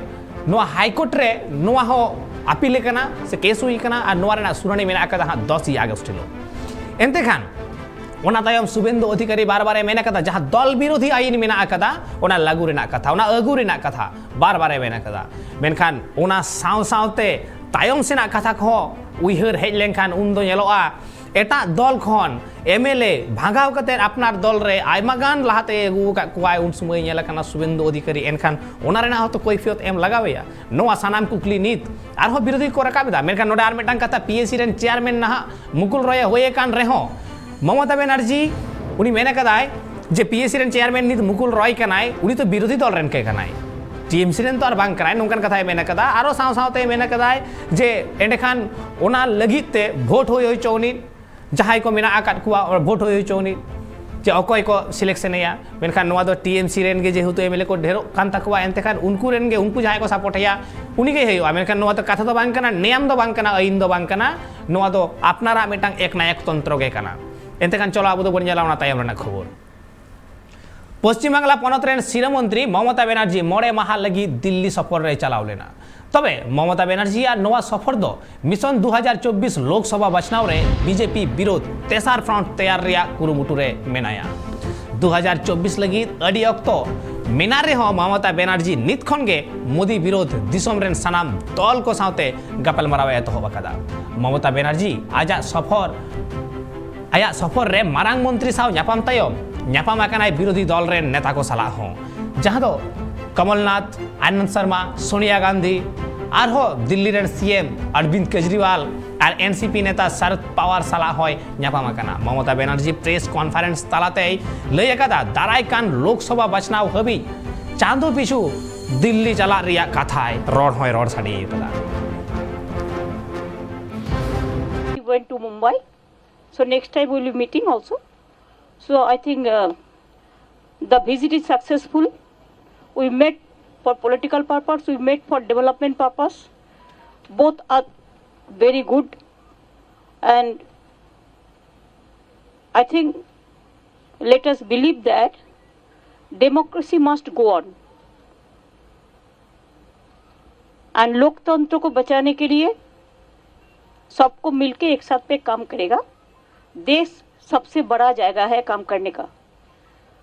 ᱱᱚᱣᱟ ᱦᱟᱭᱠᱳᱨᱴ ᱨᱮ ᱱᱚᱣᱟ ᱦᱚᱸ ᱟᱯᱤᱞ ᱟᱠᱟᱱᱟ ᱥᱮ ᱠᱮᱥ ᱦᱩᱭ ᱟᱠᱟᱱᱟ᱾ ᱟᱨ ᱱᱚᱣᱟ ᱨᱮᱱᱟᱜ ᱥᱩᱱᱟᱹᱱᱤ ᱢᱮᱱᱟᱜ ᱟᱠᱟᱫᱟ ᱦᱟᱸᱜ ᱫᱚᱥ ᱟᱜᱚᱥᱴ ᱦᱤᱞᱳᱜ᱾ ᱮᱱᱛᱮ ᱠᱷᱟᱱ ᱚᱱᱟ ᱛᱟᱭᱚᱢ ᱥᱩᱵᱮᱱᱫᱩ ᱚᱫᱷᱤᱠᱟᱨᱤ ᱵᱟᱨ ᱵᱟᱨ ᱮ ᱢᱮᱱ ᱟᱠᱟᱫᱟ, ᱡᱟᱦᱟᱸ ᱫᱚᱞ ᱵᱤᱨᱳᱫᱷᱤ ᱟᱹᱭᱤᱱ ᱢᱮᱱᱟᱜ ᱟᱠᱟᱫᱟ, ᱚᱱᱟ ᱞᱟᱹᱜᱩ ᱨᱮᱱᱟᱜ ᱠᱟᱛᱷᱟ, ᱚᱱᱟ ᱟᱹᱜᱩ ᱨᱮᱱᱟᱜ ᱠᱟᱛᱷᱟ ᱵᱟᱨ ᱵᱟᱨ ᱮ ᱢᱮᱱ ᱟᱠᱟᱫᱟ᱾ ᱢᱮᱱᱠᱷᱟᱱ ᱚᱱᱟ ᱥᱟᱶ ᱥᱟᱶᱛᱮ ᱛᱟᱭᱚᱢ ᱥᱮᱱᱟᱜ ᱠᱟᱛᱷᱟ ᱠᱚᱦᱚᱸ ᱩᱭᱦᱟᱹᱨ ᱦᱮᱡ ᱞᱮᱱᱠᱷᱟᱱ ᱩᱱ ᱫᱚ ᱧᱮᱞᱚᱜᱼᱟ ᱮᱴᱟᱜ ᱫᱚᱞ ᱠᱷᱚᱱ ᱮᱢ ᱮᱞ ᱮ ᱵᱷᱟᱜᱟᱣ ᱠᱟᱛᱮ ᱟᱯᱱᱟᱨ ᱫᱚᱞ ᱨᱮ ᱟᱭᱢᱟ ᱜᱟᱱ ᱞᱟᱦᱟᱛᱮ ᱟᱹᱜᱩ ᱟᱠᱟᱫ ᱠᱚᱣᱟᱭ, ᱩᱱ ᱥᱚᱢᱚᱭ ᱧᱮᱞ ᱟᱠᱟᱱᱟ ᱥᱩᱵᱮᱱᱫᱩ ᱚᱫᱷᱤᱠᱟᱨᱤ, ᱮᱱᱠᱷᱟᱱ ᱚᱱᱟ ᱨᱮᱱᱟᱜ ᱦᱚᱸᱛᱚ ᱠᱚᱭᱯᱷᱤᱭᱚᱛ ᱮᱢ ᱞᱟᱜᱟᱣᱮᱭᱟ᱾ ᱱᱚᱣᱟ ᱥᱟᱱᱟᱢ ᱠᱩᱠᱞᱤ ᱱᱤᱛ ᱟᱨᱦᱚᱸ ᱵᱤᱨᱳᱫᱷᱤ ᱠᱚ ᱨᱟᱠᱟᱵ ᱮᱫᱟ᱾ ᱢᱮᱱᱠᱷᱟᱱ ᱱᱚᱰᱮ ᱟᱨ ᱢᱤᱫᱴᱟᱝ ᱠᱟᱛᱷᱟ, ᱯᱤ ᱮ ᱥᱤ ᱨᱮᱱ ᱪᱮᱭᱟᱨᱢᱮᱱ ᱱᱟᱦᱟᱜ ᱢᱩᱠᱩᱞ ᱨᱚᱭ ᱮ ᱦᱩᱭ ᱟᱠᱟᱱ ᱨᱮᱦᱚᱸ ᱢᱚᱢᱚᱛᱟ ᱵᱮᱱᱟᱨᱡᱤ ᱩᱱᱤ ᱢᱮᱱ ᱟᱠᱟᱫᱟᱭ ᱡᱮ ᱯᱤ ᱮ ᱥᱤ ᱨᱮᱱ ᱪᱮᱭᱟᱨᱢᱮᱱ ᱱᱤᱛ ᱢᱩᱠᱩᱞ ᱨᱚᱭ ᱠᱟᱱᱟᱭ, ᱩᱱᱤ ᱛᱚ ᱵᱤᱨᱳᱫᱷᱤ ᱫᱚᱞ ᱨᱮᱱ ᱜᱮ ᱠᱟᱱᱟᱭ, ᱴᱤ ᱮᱢ ᱥᱤ ᱨᱮᱱ ᱛᱚ ᱟᱨ ᱵᱟᱝ ᱠᱟᱱᱟᱭ, ᱱᱚᱝᱠᱟᱱ ᱠᱟᱛᱷᱟᱭ ᱢᱮᱱ ᱟᱠᱟᱫᱟ᱾ ᱟᱨᱚ ᱥᱟᱶ ᱥᱟᱶᱛᱮ ᱢᱮᱱ ᱟᱠᱟᱫᱟᱭ ᱡᱮ ᱮᱸᱰᱮᱠᱷᱟᱱ ᱚᱱᱟ ᱞᱟᱹᱜᱤᱫ ᱛᱮ ᱵᱷᱳᱴ ᱦᱩᱭ ᱦᱚᱪᱚ ᱩᱱᱤ, ᱡᱟᱦᱟᱸᱭ ᱠᱚ ᱢᱮᱱᱟᱜ ᱟᱠᱟᱫ ᱠᱚᱣᱟ ᱵᱷᱳᱴ ᱦᱩᱭ ᱦᱚᱪᱚ ᱩᱱᱤ, ᱡᱮ ᱚᱠᱚᱭ ᱠᱚ ᱥᱤᱞᱮᱠᱥᱚᱱ ᱮᱭᱟ᱾ ᱢᱮᱱᱠᱷᱟᱱ ᱱᱚᱣᱟ ᱫᱚ ᱴᱤ ᱮᱢ ᱥᱤ ᱨᱮᱱ ᱜᱮ ᱡᱮᱦᱮᱛᱩ ᱮᱢ ᱮᱞ ᱮ ᱠᱚ ᱰᱷᱮᱨᱚᱜ ᱠᱟᱱ ᱛᱟᱠᱚᱣᱟ, ᱮᱱᱛᱮ ᱠᱷᱟᱱ ᱩᱱᱠᱩ ᱨᱮᱱ ᱜᱮ, ᱩᱱᱠᱩ ᱡᱟᱦᱟᱸᱭ ᱠᱚ ᱥᱟᱯᱳᱨᱴ ᱮᱭᱟ ᱩᱱᱤ ᱜᱮᱭ ᱦᱩᱭᱩᱜᱼᱟ᱾ ᱢᱮᱱᱠᱷᱟᱱ ᱱᱚᱣᱟ ᱫᱚ ᱠᱟᱛᱷᱟ ᱫᱚ ᱵᱟᱝ ᱠᱟᱱᱟ, ᱱᱮᱭᱟᱢ ᱫᱚ ᱵᱟᱝ ᱠᱟᱱᱟ, ᱟᱹᱭᱤᱱ ᱫᱚ ᱵᱟᱝ ᱠᱟᱱᱟ, ᱱᱚᱣᱟ ᱫᱚ ᱟᱯᱱᱟᱨᱟᱜ ᱢᱤᱫᱴᱟᱝ ᱮᱠᱱᱟᱭᱚᱠ ᱛᱚᱱᱛᱨᱚ ᱜᱮ ᱠᱟᱱᱟ᱾ ᱮᱱᱛᱮ ᱠᱷᱟᱱ ᱪᱚᱞᱚ ᱟᱵᱚ ᱫᱚᱵᱚᱱ ᱧᱮᱞᱟ ᱚᱱᱟ ᱛᱟᱭᱚᱢ ᱨᱮᱱᱟᱜ ᱠᱷᱚᱵᱚᱨ᱾ ᱯᱚᱥᱪᱤᱢ ᱵᱟᱝᱞᱟ ᱯᱚᱱᱚᱛ ᱨᱮᱱ ᱥᱤᱨᱟᱹ ᱢᱚᱱᱛᱨᱤ ᱢᱚᱢᱚᱛᱟ ᱵᱮᱱᱟᱨᱡᱤ ᱢᱚᱬᱮ ᱢᱟᱦᱟ ᱞᱟᱹᱜᱤᱫ ᱫᱤᱞᱞᱤ ᱥᱚᱯᱷᱚᱨ ᱨᱮᱭ ᱪᱟᱞᱟᱣ ᱞᱮᱱᱟ᱾ ᱛᱚᱵᱮ ᱢᱚᱢᱚᱛᱟ ᱵᱮᱱᱟᱨᱡᱤᱭᱟᱜ ᱱᱚᱣᱟ ᱥᱚᱯᱷᱚᱨ ᱫᱚ ᱢᱤᱥᱚᱱ ᱫᱩ ᱦᱟᱡᱟᱨ ᱪᱚᱵᱵᱤᱥ ᱞᱳᱠᱥᱚᱵᱷᱟ ᱵᱟᱪᱷᱱᱟᱣ ᱨᱮ ᱵᱤ ᱡᱮ ᱯᱤ ᱵᱤᱨᱳᱫᱷ ᱛᱮᱥᱟᱨ ᱯᱷᱨᱚᱱᱴ ᱛᱮᱭᱟᱨ ᱨᱮᱭᱟᱜ ᱠᱩᱨᱩᱢᱩᱴᱩ ᱨᱮ ᱢᱮᱱᱟᱭᱟ᱾ ᱫᱩ ᱦᱟᱡᱟᱨ ᱪᱚᱵᱵᱤᱥ ᱞᱟᱹᱜᱤᱫ ᱟᱹᱰᱤ ᱚᱠᱛᱚ ᱢᱮᱱᱟᱜ ᱨᱮᱦᱚᱸ ᱢᱚᱢᱚᱛᱟ ᱵᱮᱱᱟᱨᱡᱤ ᱱᱤᱛ ᱠᱷᱚᱱ ᱜᱮ ᱢᱳᱫᱤ ᱵᱤᱨᱳᱫᱷ ᱫᱤᱥᱚᱢ ᱨᱮᱱ ᱥᱟᱱᱟᱢ ᱫᱚᱞ ᱠᱚ ᱥᱟᱶᱛᱮ ᱜᱟᱯᱟᱞᱢᱟᱨᱟᱣ ᱮ ᱮᱛᱚᱦᱚᱵ ᱟᱠᱟᱫᱟ᱾ ᱢᱚᱢᱚᱛᱟ ᱵᱮᱱᱟᱨᱡᱤ ᱟᱡᱟᱜ ᱥᱚᱯᱷᱚᱨ ᱟᱭᱟᱜ ᱥᱚᱯᱷᱚᱨ ᱨᱮ ᱢᱟᱨᱟᱝ ᱢᱚᱱᱛᱨᱤ ᱥᱟᱶ ᱧᱟᱯᱟᱢ ᱛᱟᱭᱚᱢ ᱧᱟᱯᱟᱢ ᱟᱠᱟᱱᱟᱭ ᱵᱤᱨᱳᱫᱷᱤ ᱫᱚᱞ ᱨᱮᱱ ᱱᱮᱛᱟ ᱠᱚ ᱥᱟᱞᱟᱜ ᱦᱚᱸ, ᱡᱟᱦᱟᱸ ᱫᱚ ᱠᱚᱢᱚᱞᱱᱟᱛᱷ, ᱟᱱᱚᱱᱫ ᱥᱚᱨᱢᱟ, ᱥᱳᱱᱤᱭᱟ ᱜᱟᱱᱫᱷᱤ, ᱟᱨᱦᱚᱸ ᱫᱤᱞᱞᱤ ᱨᱮᱱ ᱥᱤ ᱮᱢ ᱚᱨᱵᱤᱱᱫ ᱠᱮᱡᱨᱤᱣᱟᱞ ᱟᱨ ᱮᱱ ᱥᱤ ᱯᱤ ᱱᱮᱛᱟ ᱥᱟᱨᱚᱫ ᱯᱟᱣᱟᱨ ᱥᱟᱞᱟᱜ ᱦᱚᱸᱭ ᱧᱟᱯᱟᱢ ᱟᱠᱟᱱᱟ᱾ ᱢᱚᱢᱚᱛᱟ ᱵᱮᱱᱟᱨᱡᱤ ᱯᱨᱮᱥ ᱠᱚᱱᱯᱷᱟᱨᱮᱱᱥ ᱛᱟᱞᱟᱛᱮᱭ ᱞᱟᱹᱭ ᱟᱠᱟᱫᱟ, ᱫᱟᱨᱟᱭ ᱠᱟᱱ ᱞᱳᱠᱥᱚᱵᱷᱟ ᱵᱟᱪᱷᱱᱟᱣ ᱦᱟᱹᱵᱤᱡ ᱪᱟᱸᱫᱚ ᱯᱤᱪᱷᱩ ᱫᱤᱞᱞᱤ ᱪᱟᱞᱟᱜ ᱨᱮᱭᱟᱜ ᱠᱟᱛᱷᱟᱭ ᱨᱚᱲ ᱦᱚᱸᱭ ᱨᱚᱲ ᱥᱟᱰᱮ ᱟᱠᱟᱫᱟ᱾ He went to Mumbai. So next time we'll be meeting also. So I think uh, the visit is successful. We met for political purpose, we met for development purpose. Both are very good, and I think let us believe that democracy must go on. And लोकतंत्र को बचाने के लिए सबको मिलके एक साथ पे काम करेगा। देश सबसे बड़ा जगह है काम करने का।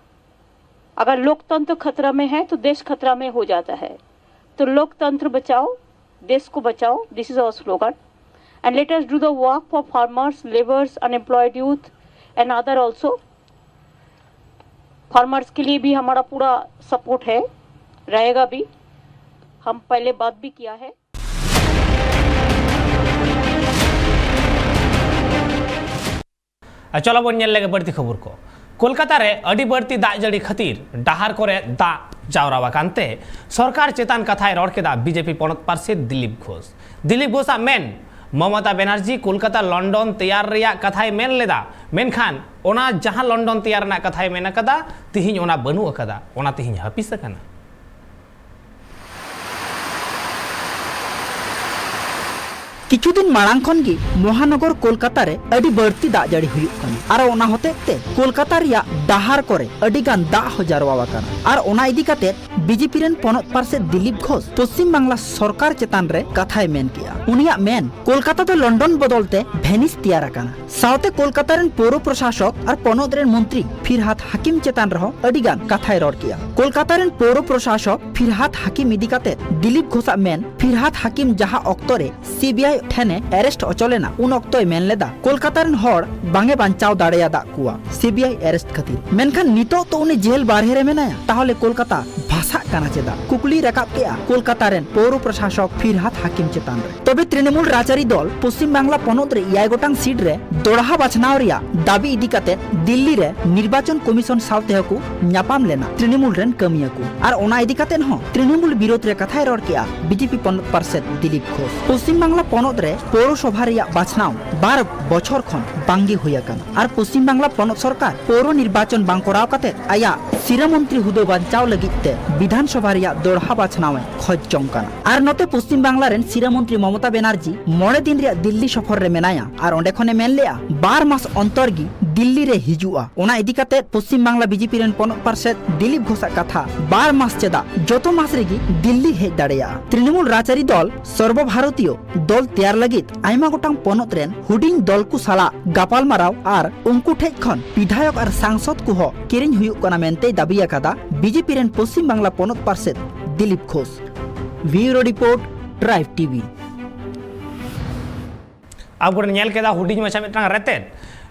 अगर लोकतंत्र खतरा में है तो देश खतरा में हो जाता है। तो लोकतंत्र बचाओ, देश को बचाओ, this is our slogan. And let us do the work for farmers, laborers, unemployed youth and other also. Farmers के लिए भी हमारा पूरा सपोर्ट है, रहेगा भी। हम पहले बात भी किया है। ᱟᱨ ᱪᱚᱞᱚ ᱵᱚᱱ ᱧᱮᱞ ᱞᱮᱜᱮ ᱵᱟᱹᱲᱛᱤ ᱠᱷᱚᱵᱚᱨ ᱠᱚ᱾ ᱠᱳᱞᱠᱟᱛᱟ ᱨᱮ ᱟᱹᱰᱤ ᱵᱟᱹᱲᱛᱤ ᱫᱟᱜ ᱡᱟᱹᱲᱤ ᱠᱷᱟᱹᱛᱤᱨ ᱰᱟᱦᱟᱨ ᱠᱚᱨᱮ ᱫᱟᱜ ᱡᱟᱣᱨᱟ ᱟᱠᱟᱱ ᱛᱮ ᱥᱚᱨᱠᱟᱨ ᱪᱮᱛᱟᱱ ᱠᱟᱛᱷᱟᱭ ᱨᱚᱲ ᱠᱮᱫᱟ ᱵᱤᱡᱮᱯᱤ ᱯᱚᱱᱚᱛ ᱯᱟᱨᱥᱮᱛ ᱫᱤᱞᱤᱯ ᱜᱷᱳᱥ᱾ ᱫᱤᱞᱤᱯ ᱜᱷᱳᱥᱟᱜ ᱢᱮᱱ, ᱢᱚᱢᱚᱛᱟ ᱵᱮᱱᱟᱨᱡᱤ ᱠᱳᱞᱠᱟᱛᱟ ᱞᱚᱱᱰᱚᱱ ᱛᱮᱭᱟᱨ ᱨᱮᱭᱟᱜ ᱠᱟᱛᱷᱟᱭ ᱢᱮᱱ ᱞᱮᱫᱟ, ᱢᱮᱱᱠᱷᱟᱱ ᱚᱱᱟ ᱡᱟᱦᱟᱸ ᱞᱚᱱᱰᱚᱱ ᱛᱮᱭᱟᱨ ᱨᱮᱱᱟᱜ ᱠᱟᱛᱷᱟᱭ ᱢᱮᱱ ᱟᱠᱟᱫᱟ, ᱛᱤᱦᱤᱧ ᱚᱱᱟ ᱵᱟᱹᱱᱩᱜ ᱟᱠᱟᱫᱟ, ᱚᱱᱟ ᱛᱤᱦᱤᱧ ᱦᱟᱹᱯᱤᱥ ᱟᱠᱟᱱᱟ᱾ ᱠᱤᱪᱷᱩ ᱫᱤᱱ ᱢᱟᱲᱟᱝ ᱠᱷᱚᱱ ᱜᱮ ᱢᱚᱦᱟᱱᱚᱜᱚᱨ ᱠᱳᱞᱠᱟᱛᱟ ᱨᱮ ᱟᱹᱰᱤ ᱵᱟᱹᱲᱛᱤ ᱫᱟᱜ ᱡᱟᱹᱲᱤ ᱦᱩᱭᱩᱜ ᱠᱟᱱᱟ ᱟᱨ ᱚᱱᱟ ᱦᱚᱛᱮᱡ ᱛᱮ ᱠᱳᱞᱠᱟᱛᱟ ᱨᱮᱭᱟᱜ ᱰᱟᱦᱟᱨ ᱠᱚᱨᱮ ᱟᱹᱰᱤ ᱜᱟᱱ ᱫᱟᱜ ᱦᱚᱸ ᱡᱟᱨᱣᱟ ᱟᱠᱟᱱᱟ᱾ ᱟᱨ ᱚᱱᱟ ᱤᱫᱤ ᱠᱟᱛᱮ ᱵᱤᱡᱮᱯᱤ ᱨᱮᱱ ᱯᱚᱱᱚᱛ ᱯᱟᱨᱥᱮᱛ ᱫᱤᱞᱤᱯ ᱜᱷᱳᱥ ᱯᱚᱥᱪᱤᱢ ᱵᱟᱝᱞᱟ ᱥᱚᱨᱠᱟᱨ ᱪᱮᱛᱟᱱ ᱨᱮ ᱠᱟᱛᱷᱟᱭ ᱢᱮᱱ ᱠᱮᱜᱼᱟ᱾ ᱩᱱᱤᱭᱟᱜ ᱢᱮᱱ, ᱠᱳᱞᱠᱟᱛᱟ ᱫᱚ ᱞᱚᱱᱰᱚᱱ ᱵᱚᱫᱚᱞ ᱛᱮ ᱵᱷᱮᱱᱤᱥ ᱛᱮᱭᱟᱨ ᱟᱠᱟᱱᱟ᱾ ᱥᱟᱶᱛᱮ ᱠᱳᱞᱠᱟᱛᱟ ᱨᱮᱱ ᱯᱳᱨᱚ ᱯᱨᱚᱥᱟᱥᱚᱠ ᱟᱨ ᱯᱚᱱᱚᱛ ᱨᱮᱱ ᱢᱚᱱᱛᱨᱤ ᱯᱷᱤᱨᱦᱟᱫ ᱦᱟᱠᱤᱢ ᱪᱮᱛᱟᱱ ᱨᱮᱦᱚᱸ ᱟᱹᱰᱤ ᱜᱟᱱ ᱠᱟᱛᱷᱟᱭ ᱨᱚᱲ ᱠᱮᱜᱼᱟ᱾ ᱠᱳᱞᱠᱟᱛᱟ ᱨᱮᱱ ᱯᱳᱨᱚ ᱯᱨᱚᱥᱟᱥᱚᱠ ᱯᱷᱤᱨᱦᱟᱫ ᱦᱟᱠᱤᱢ ᱤᱫᱤ ᱠᱟᱛᱮ ᱫᱤᱞᱤᱯ ᱜᱷᱳᱥᱟᱜ ᱢᱮᱱ, ᱯᱷᱤᱨᱦᱟᱫ ᱦᱟᱠᱤᱢ ᱡᱟᱦᱟᱸ ᱚᱠᱛᱚ ᱨᱮ ᱥᱤᱵᱤᱟᱭ ᱴᱷᱮᱱᱮ ᱮᱨᱮᱥᱴ ᱦᱚᱪᱚ ᱞᱮᱱᱟ, ᱩᱱ ᱚᱠᱛᱚᱭ ᱢᱮᱱ ᱞᱮᱫᱟ, ᱠᱳᱞᱠᱟᱛᱟ ᱨᱮᱱ ᱦᱚᱲ ᱵᱟᱝ ᱮ ᱵᱟᱧᱪᱟᱣ ᱫᱟᱲᱮᱭᱟᱫᱟᱜ ᱠᱚᱣᱟ ᱥᱤᱵᱤᱟᱭ ᱮᱨᱮᱥᱴ ᱠᱷᱟᱹᱛᱤᱨ᱾ ᱢᱮᱱᱠᱷᱟᱱ ᱱᱤᱛᱚᱜ ᱛᱚ ᱩᱱᱤ ᱡᱮᱞ ᱵᱟᱨᱦᱮ ᱨᱮ ᱢᱮᱱᱟᱭᱟ, ᱛᱟᱦᱚᱞᱮ ᱠᱳᱞᱠᱟᱛᱟ ᱵᱷᱟᱥᱟᱜ ᱠᱟᱱᱟ ᱪᱮᱫᱟᱜ? ᱠᱩᱠᱞᱤᱭ ᱨᱟᱠᱟᱵ ᱠᱮᱜᱼᱟ ᱠᱳᱞᱠᱟᱛᱟ ᱨᱮᱱ ᱯᱳᱨᱚ ᱯᱨᱚᱥᱟᱥᱚᱠ ᱯᱷᱤᱨᱦᱟᱫ ᱦᱟᱠᱤᱢ ᱪᱮᱛᱟᱱ ᱨᱮ᱾ ᱛᱚᱵᱮ ᱛᱨᱤᱱᱚᱢᱩᱞ ᱨᱟᱡᱽᱟᱹᱨᱤ ᱫᱚᱞ ᱯᱚᱥᱪᱤᱢ ᱵᱟᱝᱞᱟ ᱯᱚᱱᱚᱛ ᱨᱮ ᱮᱭᱟᱭ ᱜᱚᱴᱟᱝ ᱥᱤᱴ ᱨᱮ ᱫᱚᱲᱦᱟ ᱵᱟᱪᱷᱱᱟᱣ ᱨᱮᱭᱟᱜ ᱫᱟᱹᱵᱤ ᱤᱫᱤ ᱠᱟᱛᱮ ᱫᱤᱞᱞᱤ ᱨᱮ ᱱᱤᱨᱵᱟᱪᱚᱱ ᱠᱚᱢᱤᱥᱚᱱ ᱥᱟᱶ ᱛᱮᱦᱚᱸ ᱠᱚ ᱧᱟᱯᱟᱢ ᱞᱮᱱᱟ ᱛᱨᱤᱱᱚᱢᱩᱞ ᱨᱮᱱ ᱠᱟᱹᱢᱤᱭᱟᱹ ᱠᱚ᱾ ᱟᱨ ᱚᱱᱟ ᱤᱫᱤ ᱠᱟᱛᱮ ᱦᱚᱸ ᱛᱨᱤᱱᱚᱢᱩᱞ ᱵᱤᱨᱳᱫᱷ ᱨᱮ ᱠᱟᱛᱷᱟᱭ ᱨᱚᱲ ᱠᱮᱜᱼᱟ ᱵᱤᱡᱮᱯᱤ ᱯᱚᱱᱚᱛ ᱯᱟᱨᱥᱮᱛ ᱫᱤᱞᱤᱯ ᱜᱷᱳᱥ᱾ ᱯᱚᱥᱪᱤᱢ ᱵᱟᱝᱞᱟ ᱯᱚᱱᱚᱛ ᱨᱮ ᱯᱳᱣᱨᱚᱥᱚᱵᱷᱟ ᱨᱮᱭᱟᱜ ᱵᱟᱪᱷᱱᱟᱣ ᱵᱟᱨ ᱵᱚᱪᱷᱚᱨ ᱠᱷᱚᱱ ᱵᱟᱝ ᱜᱮ ᱦᱩᱭ ᱟᱠᱟᱱᱟ᱾ ᱟᱨ ᱯᱚᱥᱪᱤᱢ ᱵᱟᱝᱞᱟ ᱯᱚᱱᱚᱛ ᱥᱚᱨᱠᱟᱨ ᱯᱳᱣᱨᱚ ᱱᱤᱨᱵᱟᱪᱚᱱ ᱵᱟᱝ ᱠᱚᱨᱟᱣ ᱠᱟᱛᱮ ᱟᱭᱟᱜ ᱥᱤᱨᱟᱹ ᱢᱚᱱᱛᱨᱤ ᱦᱩᱫᱟᱹ ᱵᱟᱧᱪᱟᱣ ᱞᱟᱹᱜᱤᱫ ᱛᱮ ᱵᱤᱫᱷᱟᱱ ᱥᱚᱵᱷᱟ ᱨᱮᱭᱟᱜ ᱫᱚᱲᱦᱟ ᱵᱟᱪᱷᱱᱟᱣ ᱮ ᱠᱷᱚᱡᱽ ᱡᱚᱝ ᱠᱟᱱᱟ᱾ ᱟᱨ ᱱᱚᱛᱮ ᱯᱚᱥᱪᱤᱢ ᱵᱟᱝᱞᱟ ᱨᱮᱱ ᱥᱤᱨᱟᱹ ᱢᱚᱱᱛᱨᱤ ᱢᱚᱢᱚᱛᱟ ᱵᱮᱱᱟᱨᱡᱤ ᱢᱚᱬᱮ ᱫᱤᱱ ᱨᱮᱭᱟᱜ ᱫᱤᱞᱞᱤ ᱥᱚᱯᱷᱚᱨ ᱨᱮ ᱢᱮᱱᱟᱭᱟ ᱟᱨ ᱚᱸᱰᱮ ᱠᱷᱚᱱ ᱮ ᱢᱮᱱ ᱞᱮᱜᱼᱟ, ᱵᱟᱨ ᱢᱟᱥ ᱚᱱᱛᱚᱨ ᱜᱮ ᱫᱤᱞᱞᱤ ᱨᱮ ᱦᱤᱡᱩᱜᱼᱟ᱾ ᱚᱱᱟ ᱤᱫᱤ ᱠᱟᱛᱮ ᱯᱚᱥᱪᱤᱢ ᱵᱟᱝᱞᱟ ᱵᱤᱡᱮᱯᱤ ᱨᱮᱱ ᱯᱚᱱᱚᱛ ᱯᱟᱨᱥᱮᱛ ᱫᱤᱞᱤᱯ ᱜᱷᱳᱥᱟᱜ ᱠᱟᱛᱷᱟ, ᱵᱟᱨ ᱢᱟᱥ ᱪᱮᱫᱟᱜ, ᱡᱚᱛᱚ ᱢᱟᱥ ᱨᱮᱜᱮ ᱫᱤᱞᱞᱤ ᱦᱮᱡ ᱫᱟᱲᱮᱭᱟᱜᱼᱟ᱾ ᱛᱨᱤᱱᱚᱢᱩᱞ ᱨᱟᱡᱽᱟᱹᱨᱤ ᱫᱚᱞ ᱥᱚᱨᱵᱚ ᱵᱷᱟᱨᱚᱛᱤᱭᱚ ᱫᱚᱞ ᱛᱮᱭᱟᱨ ᱞᱟᱹᱜᱤᱫ ᱟᱭᱢᱟ ᱜᱚᱴᱟᱝ ᱯᱚᱱᱚᱛ ᱨᱮᱱ ᱦᱩᱰᱤᱧ ᱫᱚᱞ ᱠᱚ ᱥᱟᱞᱟᱜ ᱜᱟᱯᱟᱞᱢᱟᱨᱟᱣ ᱟᱨ ᱩᱱᱠᱩ ᱴᱷᱮᱡ ᱠᱷᱚᱱ ᱵᱤᱫᱷᱟᱭᱚᱠ ᱟᱨ ᱥᱟᱝᱥᱚᱫ ᱠᱚᱦᱚᱸ ᱠᱤᱨᱤᱧ ᱦᱩᱭᱩᱜ ᱠᱟᱱᱟ ᱢᱮᱱᱛᱮᱭ ᱫᱟᱹᱵᱤ ᱟᱠᱟᱫᱟ ᱵᱤᱡᱮᱯᱤ ᱨᱮᱱ ᱯᱚᱥᱪᱤᱢ ᱵᱟᱝᱞᱟ ᱯᱚᱱᱚᱛ ᱯᱟᱨᱥᱮᱛ ᱫᱤᱞᱤᱯ ᱜᱷᱳᱥ᱾ ᱵᱤᱭᱩᱨᱳ ᱨᱤᱯᱳᱨᱴ, ᱴᱨᱟᱭᱤᱵᱽ ᱴᱤᱵᱷᱤ᱾ ᱟᱵᱚ ᱵᱚᱱ ᱧᱮᱞ ᱠᱮᱫᱟ ᱦᱩᱰᱤᱧ ᱢᱟᱪᱷᱟ ᱢᱤᱫᱴᱟᱝ ᱨᱮᱛᱮᱫ,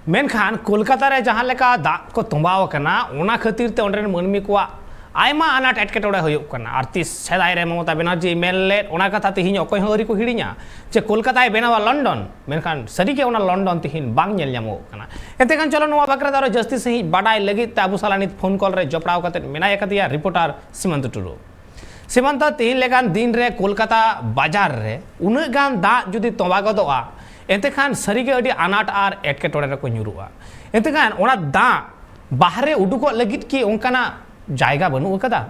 ᱢᱮᱱᱠᱷᱟᱱ ᱠᱳᱞᱠᱟᱛᱟ ᱨᱮ ᱡᱟᱦᱟᱸ ᱞᱮᱠᱟ ᱫᱟᱜ ᱠᱚ ᱛᱚᱸᱵᱟᱣ ᱟᱠᱟᱱᱟ, ᱚᱱᱟ ᱠᱷᱟᱹᱛᱤᱨ ᱛᱮ ᱚᱸᱰᱮ ᱨᱮᱱ ᱢᱟᱹᱱᱢᱤ ᱠᱚᱣᱟᱜ ᱟᱭᱢᱟ ᱟᱱᱟᱴ ᱮᱴᱠᱮᱴᱚᱬᱮ ᱦᱩᱭᱩᱜ ᱠᱟᱱᱟ᱾ ᱟᱨ ᱛᱤᱥ ᱥᱮᱫᱟᱭ ᱨᱮ ᱢᱚᱢᱚᱛᱟ ᱵᱮᱱᱟᱨᱡᱤ ᱢᱮᱱ ᱞᱮᱫ, ᱚᱱᱟ ᱠᱟᱛᱷᱟ ᱛᱮᱦᱮᱧ ᱚᱠᱚᱭ ᱦᱚᱸ ᱟᱹᱣᱨᱤ ᱠᱚ ᱦᱤᱲᱤᱧᱟ ᱡᱮ ᱠᱳᱞᱠᱟᱛᱟᱭ ᱵᱮᱱᱟᱣᱟ ᱞᱚᱱᱰᱚᱱ, ᱢᱮᱱᱠᱷᱟᱱ ᱥᱟᱹᱨᱤᱜᱮ ᱚᱱᱟ ᱞᱚᱱᱰᱚᱱ ᱛᱮᱦᱮᱧ ᱵᱟᱝ ᱧᱮᱞ ᱧᱟᱢᱚᱜ ᱠᱟᱱᱟ᱾ ᱮᱱᱛᱮ ᱠᱷᱟᱱ ᱪᱚᱞᱚ ᱱᱚᱣᱟ ᱵᱟᱠᱷᱨᱟ ᱛᱮ ᱟᱨᱚ ᱡᱟᱹᱥᱛᱤ ᱥᱟᱺᱦᱤᱡ ᱵᱟᱰᱟᱭ ᱞᱟᱹᱜᱤᱫ ᱛᱮ ᱟᱵᱚ ᱥᱟᱞᱟᱜ ᱱᱤᱛ ᱯᱷᱳᱱ ᱠᱚᱞ ᱨᱮ ᱡᱚᱯᱲᱟᱣ ᱠᱟᱛᱮ ᱢᱮᱱᱟᱭ ᱟᱠᱟᱫᱮᱭᱟ ᱨᱤᱯᱳᱨᱴᱟᱨ ᱥᱤᱢᱟᱱᱛᱚ ᱴᱩᱰᱩ᱾ ᱥᱤᱢᱟᱱᱛᱚ, ᱛᱮᱦᱮᱧ ᱞᱮᱠᱟᱱ ᱫᱤᱱ ᱨᱮ ᱠᱳᱞᱠᱟᱛᱟ ᱵᱟᱡᱟᱨ ᱨᱮ ᱩᱱᱟᱹᱜ ᱜᱟᱱ ᱫᱟᱜ ᱡᱩᱫᱤ ᱛᱚᱸᱵᱟ ᱜᱚᱫᱚᱜᱼᱟ, ᱮᱱᱛᱮ ᱠᱷᱟᱱ ᱥᱟᱹᱨᱤᱜᱮ ᱟᱹᱰᱤ ᱟᱱᱟᱴ ᱟᱨ ᱮᱴᱠᱮᱴᱚᱬᱮ ᱨᱮᱠᱚ ᱧᱩᱨᱩᱜᱼᱟ᱾ ᱮᱱᱛᱮ ᱠᱷᱟᱱ ᱚᱱᱟ ᱫᱟᱜ ᱵᱟᱦᱨᱮ ᱩᱰᱩᱠᱚᱜ ᱞᱟᱹᱜᱤᱫ ᱠᱤ ᱚᱱᱠᱟᱱᱟᱜ ᱡᱟᱭᱜᱟ ᱵᱟᱹᱱᱩᱜ ᱟᱠᱟᱫᱟ?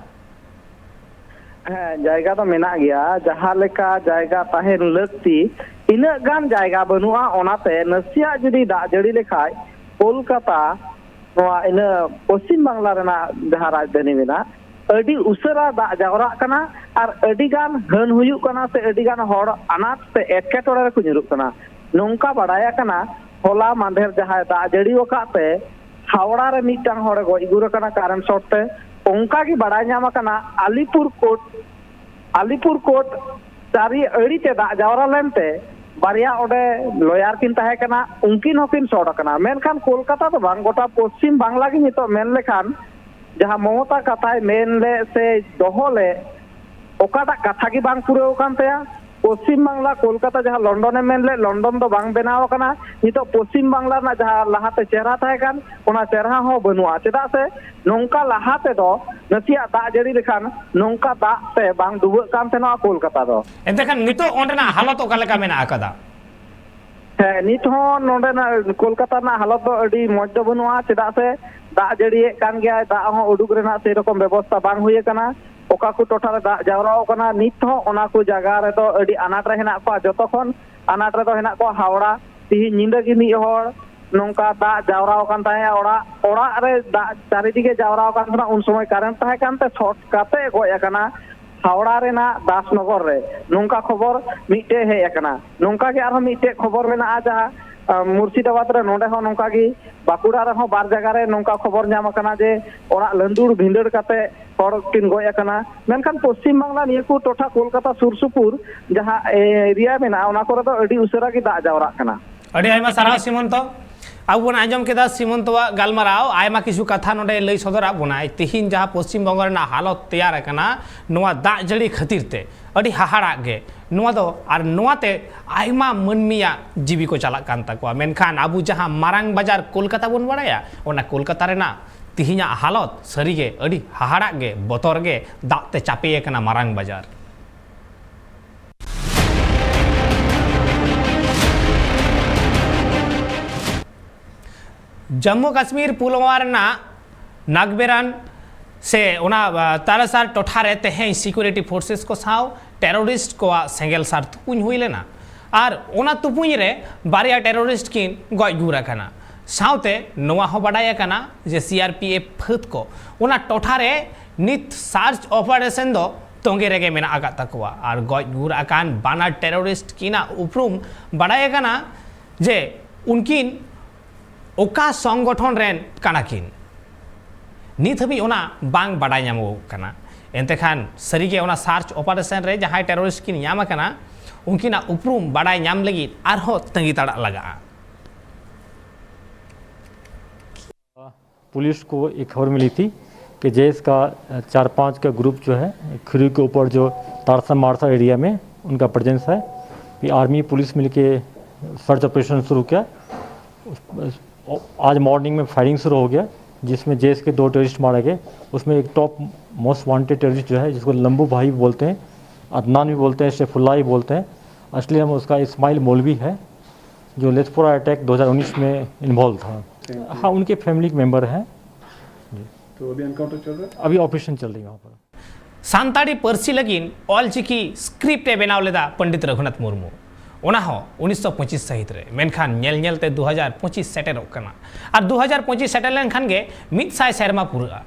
ᱦᱮᱸ, ᱡᱟᱭᱜᱟ ᱫᱚ ᱢᱮᱱᱟᱜ ᱜᱮᱭᱟ᱾ ᱡᱟᱦᱟᱸ ᱞᱮᱠᱟ ᱡᱟᱭᱜᱟ ᱛᱟᱦᱮᱱ ᱞᱟᱹᱠᱛᱤ, ᱤᱱᱟᱹᱜ ᱜᱟᱱ ᱡᱟᱭᱜᱟ ᱵᱟᱹᱱᱩᱜᱼᱟ᱾ ᱚᱱᱟᱛᱮ ᱱᱟᱥᱮᱭᱟᱜ ᱡᱩᱫᱤ ᱫᱟᱜ ᱡᱟᱹᱲᱤ ᱞᱮᱠᱷᱟᱡ ᱠᱳᱞᱠᱟᱛᱟ, ᱱᱚᱣᱟ ᱤᱱᱟᱹ ᱯᱚᱥᱪᱤᱢ ᱵᱟᱝᱞᱟ ᱨᱮᱱᱟᱜ ᱡᱟᱦᱟᱸ ᱨᱟᱡᱽᱫᱷᱟᱱᱤ ᱢᱮᱱᱟᱜ, ᱟᱹᱰᱤ ᱩᱥᱟᱹᱨᱟ ᱫᱟᱜ ᱡᱟᱣᱨᱟᱜ ᱠᱟᱱᱟ ᱟᱨ ᱟᱹᱰᱤ ᱜᱟᱱ ᱦᱟᱹᱱ ᱦᱩᱭᱩᱜ ᱠᱟᱱᱟ ᱥᱮ ᱟᱹᱰᱤ ᱜᱟᱱ ᱦᱚᱲ ᱟᱱᱟᱴ ᱥᱮ ᱮᱴᱠᱮᱴᱚᱬᱮ ᱨᱮᱠᱚ ᱧᱩᱨᱩᱜ ᱠᱟᱱᱟ᱾ ᱱᱚᱝᱠᱟ ᱵᱟᱲᱟᱭ ᱟᱠᱟᱱᱟ, ᱦᱚᱞᱟ ᱢᱟᱫᱷᱮᱨ ᱡᱟᱦᱟᱸᱭ ᱫᱟᱜ ᱡᱟᱹᱲᱤ ᱟᱠᱟᱫ ᱛᱮ ᱦᱟᱣᱲᱟ ᱨᱮ ᱢᱤᱫᱴᱟᱝ ᱦᱚᱲᱮ ᱜᱚᱡ ᱜᱩᱨ ᱟᱠᱟᱱᱟ ᱠᱟᱨᱮᱱᱴ ᱥᱚᱴ ᱛᱮ᱾ ᱚᱱᱠᱟ ᱜᱮ ᱵᱟᱲᱟᱭ ᱧᱟᱢ ᱟᱠᱟᱱᱟ, ᱟᱞᱤᱯᱩᱨ ᱠᱳᱴ, ᱟᱞᱤᱯᱩᱨ ᱠᱳᱴ ᱪᱟᱹᱨᱤ ᱟᱹᱲᱤ ᱛᱮ ᱫᱟᱜ ᱡᱟᱣᱨᱟ ᱞᱮᱱᱛᱮ ᱵᱟᱨᱭᱟ ᱚᱸᱰᱮ ᱞᱚᱭᱟᱨ ᱠᱤᱱ ᱛᱟᱦᱮᱸ ᱠᱟᱱᱟ, ᱩᱱᱠᱤᱱ ᱦᱚᱸᱠᱤᱱ ᱥᱚᱴ ᱟᱠᱟᱱᱟ᱾ ᱢᱮᱱᱠᱷᱟᱱ ᱠᱳᱞᱠᱟᱛᱟ ᱫᱚ ᱵᱟᱝ, ᱜᱚᱴᱟ ᱯᱚᱥᱪᱤᱢ ᱵᱟᱝᱞᱟ ᱜᱮ ᱱᱤᱛᱚᱜ ᱢᱮᱱ ᱞᱮᱠᱷᱟᱱ ᱡᱟᱦᱟᱸ ᱢᱚᱢᱚᱛᱟ ᱠᱟᱛᱷᱟᱭ ᱢᱮᱱ ᱞᱮᱫ ᱥᱮ ᱫᱚᱦᱚ ᱞᱮᱫ, ᱚᱠᱟᱴᱟᱜ ᱠᱟᱛᱷᱟ ᱜᱮ ᱵᱟᱝ ᱯᱩᱨᱟᱹᱣ ᱟᱠᱟᱱ ᱛᱟᱭᱟ᱾ ᱯᱚᱥᱪᱤᱢ ᱵᱟᱝᱞᱟ, ᱠᱳᱞᱠᱟᱛᱟ, ᱡᱟᱦᱟᱸ ᱞᱚᱱᱰᱚᱱᱮ ᱢᱮᱱ ᱞᱮᱫ, ᱞᱚᱱᱰᱚᱱ ᱫᱚ ᱵᱟᱝ ᱵᱮᱱᱟᱣ ᱟᱠᱟᱱᱟ᱾ ᱱᱤᱛᱚᱜ ᱯᱚᱥᱪᱤᱢ ᱵᱟᱝᱞᱟ ᱨᱮᱱᱟᱜ ᱡᱟᱦᱟᱸ ᱞᱟᱦᱟᱛᱮ ᱪᱮᱦᱨᱟ ᱛᱟᱦᱮᱸ ᱠᱟᱱ, ᱚᱱᱟ ᱪᱮᱦᱨᱟ ᱦᱚᱸ ᱵᱟᱹᱱᱩᱜᱼᱟ᱾ ᱪᱮᱫᱟᱜ ᱥᱮ ᱱᱚᱝᱠᱟ ᱞᱟᱦᱟ ᱛᱮᱫᱚ ᱱᱟᱥᱮᱭᱟᱜ ᱫᱟᱜ ᱡᱟᱹᱲᱤ ᱞᱮᱠᱷᱟᱱ ᱱᱚᱝᱠᱟ ᱫᱟᱜ ᱛᱮ ᱵᱟᱝ ᱰᱩᱵᱟᱹᱜ ᱠᱟᱱ ᱛᱟᱦᱮᱱᱚᱜᱼᱟ ᱠᱳᱞᱠᱟᱛᱟ ᱫᱚ᱾ ᱮᱱᱛᱮ ᱠᱷᱟᱱ ᱱᱤᱛᱚᱜ ᱚᱸᱰᱮᱱᱟᱜ ᱦᱟᱞᱚᱛ ᱚᱠᱟ ᱞᱮᱠᱟ ᱢᱮᱱᱟᱜ ᱟᱠᱟᱫᱟ? ᱦᱮᱸ, ᱱᱤᱛ ᱦᱚᱸ ᱱᱚᱰᱮᱱᱟᱜ ᱠᱳᱞᱠᱟᱛᱟ ᱨᱮᱱᱟᱜ ᱦᱟᱞᱚᱛ ᱫᱚ ᱟᱹᱰᱤ ᱢᱚᱡᱽ ᱫᱚ ᱵᱟᱹᱱᱩᱜᱼᱟ᱾ ᱪᱮᱫᱟᱜ ᱥᱮ ᱫᱟᱜ ᱡᱟᱹᱲᱤᱭᱮᱫ ᱠᱟᱱ ᱜᱮᱭᱟᱭ, ᱫᱟᱜ ᱦᱚᱸ ᱩᱰᱩᱠ ᱨᱮᱱᱟᱜ ᱥᱮᱨᱚᱠᱚᱢ ᱵᱮᱵᱚᱥᱛᱷᱟ ᱵᱟᱝ ᱦᱩᱭ ᱟᱠᱟᱱᱟ᱾ ᱚᱠᱟ ᱠᱚ ᱴᱚᱴᱷᱟ ᱨᱮ ᱫᱟᱜ ᱡᱟᱣᱨᱟᱣ ᱟᱠᱟᱱᱟ, ᱱᱤᱛ ᱦᱚᱸ ᱚᱱᱟ ᱠᱚ ᱡᱟᱭᱜᱟ ᱨᱮᱫᱚ ᱟᱹᱰᱤ ᱟᱱᱟᱴ ᱨᱮ ᱦᱮᱱᱟᱜ ᱠᱚᱣᱟ᱾ ᱡᱚᱛᱚ ᱠᱷᱚᱱ ᱟᱱᱟᱴ ᱨᱮᱫᱚ ᱦᱮᱱᱟᱜ ᱠᱚᱣᱟ ᱦᱟᱣᱲᱟ᱾ ᱛᱤᱦᱤᱧ ᱧᱤᱫᱟᱹ ᱜᱮ ᱢᱤᱫ ᱦᱚᱲ ᱱᱚᱝᱠᱟ ᱫᱟᱜ ᱡᱟᱣᱨᱟ ᱟᱠᱟᱱ ᱛᱟᱦᱮᱸᱫ, ᱚᱲᱟᱜ, ᱚᱲᱟᱜ ᱨᱮ ᱫᱟᱜ ᱪᱟᱨᱤᱫᱤᱠᱮ ᱡᱟᱣᱨᱟ ᱟᱠᱟᱱ ᱛᱟᱦᱮᱸᱱᱟ, ᱩᱱ ᱥᱚᱢᱚᱭ ᱠᱟᱨᱮᱱᱴ ᱛᱟᱦᱮᱸ ᱠᱟᱱᱛᱮ ᱥᱚᱨᱴ ᱠᱟᱛᱮ ᱜᱚᱡ ᱟᱠᱟᱱᱟ᱾ ᱦᱟᱣᱲᱟ ᱨᱮᱱᱟᱜ ᱫᱟᱥᱱᱚᱜᱚᱨ ᱨᱮ ᱱᱚᱝᱠᱟ ᱠᱷᱚᱵᱚᱨ ᱢᱤᱫᱴᱮᱡ ᱦᱮᱡ ᱟᱠᱟᱱᱟ᱾ ᱱᱚᱝᱠᱟ ᱜᱮ ᱟᱨᱦᱚᱸ ᱢᱤᱫᱴᱮᱡ ᱠᱷᱚᱵᱚᱨ ᱢᱮᱱᱟᱜᱼᱟ, ᱡᱟᱦᱟᱸ, ᱟᱸ, ᱢᱩᱨᱥᱤᱫᱟᱵᱟᱫᱽ ᱨᱮ, ᱱᱚᱰᱮ ᱦᱚᱸ ᱱᱚᱝᱠᱟ ᱜᱮ, ᱵᱟᱸᱠᱩᱲᱟ ᱨᱮᱦᱚᱸ ᱵᱟᱨ ᱡᱟᱭᱜᱟ ᱨᱮ ᱱᱚᱝᱠᱟ ᱠᱷᱚᱵᱚᱨ ᱧᱟᱢ ᱟᱠᱟᱱᱟ ᱡᱮ ᱚᱲᱟᱜ ᱞᱟᱹᱱᱫᱩᱲ ᱵᱷᱤᱸᱫᱟᱹᱲ ᱠᱟᱛᱮ ᱦᱚᱲ ᱠᱤᱱ ᱜᱚᱡ ᱟᱠᱟᱱᱟ᱾ ᱢᱮᱱᱠᱷᱟᱱ ᱯᱚᱥᱪᱤᱢ ᱵᱟᱝᱞᱟ ᱱᱤᱭᱟᱹ ᱠᱚ ᱴᱚᱴᱷᱟ ᱠᱳᱞᱠᱟᱛᱟ ᱥᱩᱨ ᱥᱩᱯᱩᱨ ᱡᱟᱦᱟᱸ ᱮᱨᱤᱭᱟ ᱢᱮᱱᱟᱜᱼᱟ, ᱚᱱᱟ ᱠᱚᱨᱮ ᱫᱚ ᱟᱹᱰᱤ ᱩᱥᱟᱹᱨᱟ ᱜᱮ ᱫᱟᱜ ᱡᱟᱣᱨᱟᱜ ᱠᱟᱱᱟ᱾ ᱟᱹᱰᱤ ᱟᱭᱢᱟ ᱥᱟᱨᱦᱟᱣ ᱥᱤᱢᱚᱱᱛᱚ᱾ ᱟᱵᱚ ᱵᱚᱱ ᱟᱸᱡᱚᱢ ᱠᱮᱫᱟ ᱥᱤᱢᱚᱱᱛᱚᱣᱟᱜ ᱜᱟᱞᱢᱟᱨᱟᱣ, ᱟᱭᱢᱟ ᱠᱤᱪᱷᱩ ᱠᱟᱛᱷᱟ ᱱᱚᱰᱮ ᱞᱟᱹᱭ ᱥᱚᱫᱚᱨᱟᱫ ᱵᱚᱱᱟᱭ᱾ ᱛᱤᱦᱤᱧ ᱡᱟᱦᱟᱸ ᱯᱚᱥᱪᱤᱢ ᱵᱚᱝᱜᱚ ᱨᱮᱱᱟᱜ ᱦᱟᱞᱚᱛ ᱛᱮᱭᱟᱨ ᱟᱠᱟᱱᱟ ᱱᱚᱣᱟ ᱫᱟᱜ ᱡᱟᱹᱲᱤ ᱠᱷᱟᱹᱛᱤᱨ ᱛᱮ, ᱟᱹᱰᱤ ᱦᱟᱦᱟᱲᱟᱜ ᱜᱮ ᱱᱚᱣᱟ ᱫᱚ, ᱟᱨ ᱱᱚᱣᱟᱛᱮ ᱟᱭᱢᱟ ᱢᱟᱹᱱᱢᱤᱭᱟᱜ ᱡᱤᱣᱤ ᱠᱚ ᱪᱟᱞᱟᱜ ᱠᱟᱱ ᱛᱟᱠᱚᱣᱟ᱾ ᱢᱮᱱᱠᱷᱟᱱ ᱟᱵᱚ ᱡᱟᱦᱟᱸ ᱢᱟᱨᱟᱝ ᱵᱟᱡᱟᱨ ᱠᱳᱞᱠᱟᱛᱟ ᱵᱚᱱ ᱵᱟᱲᱟᱭᱟ, ᱚᱱᱟ ᱠᱳᱞᱠᱟᱛᱟ ᱨᱮᱱᱟᱜ ᱛᱤᱦᱤᱧᱟᱜ ᱦᱟᱞᱚᱛ ᱥᱟᱹᱨᱤᱜᱮ ᱟᱹᱰᱤ ᱦᱟᱦᱟᱲᱟᱜ ᱜᱮ, ᱵᱚᱛᱚᱨ ᱜᱮ, ᱫᱟᱜ ᱛᱮ ᱪᱟᱯᱮ ᱟᱠᱟᱱᱟ ᱢᱟᱨᱟᱝ ᱵᱟᱡᱟᱨ᱾ ᱡᱟᱢᱢᱩ ᱠᱟᱥᱢᱤᱨ ᱯᱩᱞᱣᱟᱢᱟ ᱨᱮᱱᱟᱜ ᱱᱟᱜᱽᱵᱮᱨᱟᱱ ᱥᱮ ᱚᱱᱟ, ᱟ, ᱛᱟᱨᱟᱥᱟᱨ ᱴᱚᱴᱷᱟ ᱨᱮ ᱛᱮᱦᱮᱧ ᱥᱤᱠᱩᱨᱤᱴᱤ ᱯᱷᱳᱨᱥᱮᱥ ᱠᱚ ᱥᱟᱶ ᱴᱮᱨᱚᱨᱤᱥᱴ ᱠᱚᱣᱟᱜ ᱥᱮᱸᱜᱮᱞ ᱥᱟᱨ ᱛᱩᱯᱩᱧ ᱦᱩᱭ ᱞᱮᱱᱟ᱾ ᱟᱨ ᱚᱱᱟ ᱛᱩᱯᱩᱧ ᱨᱮ ᱵᱟᱨᱭᱟ ᱴᱮᱨᱚᱨᱤᱥᱴ ᱠᱤᱱ ᱜᱚᱡ ᱜᱩᱨ ᱟᱠᱟᱱᱟ᱾ ᱥᱟᱶᱛᱮ ᱱᱚᱣᱟ ᱦᱚᱸ ᱵᱟᱰᱟᱭ ᱟᱠᱟᱱᱟ ᱡᱮ ᱥᱤ ᱟᱨ ᱯᱤ ᱮᱯᱷ ᱯᱷᱟᱹᱫ ᱠᱚ ᱚᱱᱟ ᱴᱚᱴᱷᱟ ᱨᱮ ᱱᱤᱛ ᱥᱟᱨᱪ ᱚᱯᱟᱨᱮᱥᱚᱱ ᱫᱚ ᱛᱚᱸᱜᱮ ᱨᱮᱜᱮ ᱢᱮᱱᱟᱜ ᱟᱠᱟᱫ ᱛᱟᱠᱚᱣᱟ᱾ ᱟᱨ ᱜᱚᱡ ᱜᱩᱨ ᱟᱠᱟᱱ ᱵᱟᱱᱟᱨ ᱴᱮᱨᱚᱨᱤᱥᱴ ᱠᱤᱱᱟᱜ ᱩᱯᱨᱩᱢ ᱵᱟᱰᱟᱭ ᱟᱠᱟᱱᱟ ᱡᱮ ᱩᱱᱠᱤᱱ ᱚᱠᱟ ᱥᱚᱝᱜᱚᱴᱷᱚᱱ ᱨᱮᱱ ᱠᱟᱱᱟ ᱠᱤᱱ, ᱱᱤᱛ ᱦᱟᱹᱵᱤᱡ ᱚᱱᱟ ᱵᱟᱝ ᱵᱟᱰᱟᱭ ᱧᱟᱢᱚᱜᱚᱜ ᱠᱟᱱᱟ᱾ ᱮᱱᱛᱮ ᱠᱷᱟᱱ ᱥᱟᱹᱨᱤᱜᱮ ᱚᱱᱟ ᱥᱟᱨᱪ ᱚᱯᱟᱨᱮᱥᱚᱱ ᱨᱮ ᱡᱟᱦᱟᱸᱭ ᱴᱮᱨᱚᱨᱤᱥᱴ ᱠᱤᱱ ᱧᱟᱢ ᱟᱠᱟᱱᱟ, ᱩᱱᱠᱤᱱᱟᱜ ᱩᱯᱨᱩᱢ ᱵᱟᱰᱟᱭ ᱧᱟᱢ ᱞᱟᱹᱜᱤᱫ ᱟᱨᱦᱚᱸ ᱛᱟᱺᱜᱤ ᱛᱟᱲᱟᱜ ᱞᱟᱜᱟᱜᱼᱟ᱾ पुलिस को एक खबर मिली थी कि जेएस का चार पांच का ग्रुप जो है, खिरी के ऊपर जो तारसा मारसा एरिया में उनका प्रेजेंस है। फिर आर्मी पुलिस मिलके सर्च ऑपरेशन शुरू किया। उस, उस, आज मॉर्निंग में फायरिंग शुरू हो गया, जिसमें जेएस के दो टेररिस्ट मारे गए। उसमें एक टॉप मोस्ट वांटेड टेररिस्ट जो है, जिसको लंबू भाई बोलते हैं, अदनान भी बोलते हैं, शेफुल्ला भी बोलते हैं। असली नाम उसका इस्माइल मौलवी है, जो लेथपोरा अटैक दो हज़ार उन्नीस में इन्वॉल्व था। हाँ, उनके फैमिली मेंबर हैं। तो अभी एनकाउंटर चल रहा है? अभी ऑपरेशन चल रही है वहाँ पर। ᱥᱟᱱᱛᱟᱲᱤ ᱯᱟᱹᱨᱥᱤ ᱞᱟᱹᱜᱤᱫ ᱚᱞᱪᱤᱠᱤ ᱥᱠᱨᱤᱯᱴ ᱮ ᱵᱮᱱᱟᱣ ᱞᱮᱫᱟ ᱯᱚᱱᱰᱤᱛ ᱨᱚᱜᱷᱩᱱᱟᱛᱷ ᱢᱩᱨᱢᱩ, ᱚᱱᱟ ᱦᱚᱸ ᱩᱱᱤᱥᱥᱚ ᱯᱚᱸᱪᱤᱥ ᱥᱟᱹᱦᱤᱛ ᱨᱮ᱾ ᱢᱮᱱᱠᱷᱟᱱ ᱧᱮᱞ ᱧᱮᱞ ᱛᱮ ᱫᱩ ᱦᱟᱡᱟᱨ ᱯᱚᱸᱪᱤᱥ ᱥᱮᱴᱮᱨᱚᱜ ᱠᱟᱱᱟ᱾ ᱟᱨ ᱫᱩ ᱦᱟᱡᱟᱨ ᱯᱚᱸᱪᱤᱥ ᱥᱮᱴᱮᱨ ᱞᱮᱱᱠᱷᱟᱱ ᱜᱮ ᱢᱤᱫ ᱥᱟᱭ ᱥᱮᱨᱢᱟ ᱯᱩᱨᱟᱹᱜᱼᱟ᱾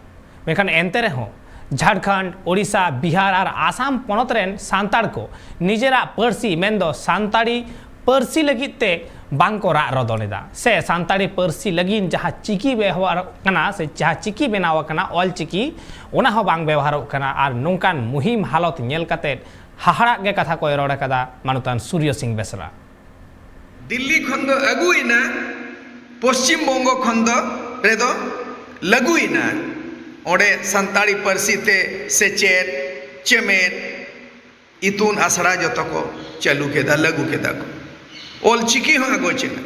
ᱢᱮᱱᱠᱷᱟᱱ ᱮᱱᱛᱮ ᱨᱮᱦᱚᱸ ᱡᱷᱟᱲᱠᱷᱚᱸᱰ, ᱳᱰᱤᱥᱟ, ᱵᱤᱦᱟᱨ ᱟᱨ ᱟᱥᱟᱢ ᱯᱚᱱᱚᱛ ᱨᱮᱱ ᱥᱟᱱᱛᱟᱲ ᱠᱚ ᱱᱤᱡᱮᱨᱟᱜ ᱯᱟᱹᱨᱥᱤ ᱢᱮᱱᱫᱚ ᱥᱟᱱᱛᱟᱲᱤ ᱯᱟᱹᱨᱥᱤ ᱞᱟᱹᱜᱤᱫ ᱛᱮ ᱵᱟᱝ ᱠᱚ ᱨᱟᱜ ᱨᱚᱫᱚᱱ ᱮᱫᱟ, ᱥᱮ ᱥᱟᱱᱛᱟᱲᱤ ᱯᱟᱹᱨᱥᱤ ᱞᱟᱹᱜᱤᱫ ᱡᱟᱦᱟᱸ ᱪᱤᱠᱤ ᱵᱮᱣᱦᱟᱨᱚᱜ ᱠᱟᱱᱟ ᱥᱮ ᱡᱟᱦᱟᱸ ᱪᱤᱠᱤ ᱵᱮᱱᱟᱣ ᱟᱠᱟᱱᱟ, ᱚᱞ ᱪᱤᱠᱤ, ᱚᱱᱟ ᱦᱚᱸ ᱵᱟᱝ ᱵᱮᱣᱦᱟᱨᱚᱜ ᱠᱟᱱᱟ᱾ ᱟᱨ ᱱᱚᱝᱠᱟᱱ ᱢᱩᱦᱤᱢ ᱦᱟᱞᱚᱛ ᱧᱮᱞ ᱠᱟᱛᱮ ᱦᱟᱦᱟᱲᱟᱜ ᱜᱮ ᱠᱟᱛᱷᱟ ᱠᱚᱭ ᱨᱚᱲ ᱟᱠᱟᱫᱟ ᱢᱟᱱᱚᱛᱟᱱ ᱥᱩᱨᱭᱚ ᱥᱤᱝ ᱵᱮᱥᱨᱟ᱾ ᱫᱤᱞᱞᱤ ᱠᱷᱚᱱ ᱫᱚ ᱟᱹᱜᱩᱭᱮᱱᱟ, ᱯᱚᱥᱪᱤᱢ ᱵᱚᱝᱜᱚ ᱠᱷᱚᱱ ᱫᱚ ᱨᱮᱫᱚ ᱞᱟᱹᱜᱩᱭᱮᱱᱟ᱾ ᱚᱸᱰᱮ ᱥᱟᱱᱛᱟᱲᱤ ᱯᱟᱹᱨᱥᱤ ᱛᱮ ᱥᱮᱪᱮᱫ, ᱪᱮᱢᱮᱫ, ᱤᱛᱩᱱ ᱟᱥᱲᱟ ᱡᱚᱛᱚ ᱠᱚ ᱪᱟᱹᱞᱩ ᱠᱮᱫᱟ, ᱞᱟᱹᱜᱩ ᱠᱮᱫᱟ ᱠᱚ᱾ ᱚᱞ ᱪᱤᱠᱤ ᱦᱚᱸ ᱟᱸᱜᱚᱪ ᱮᱱᱟ,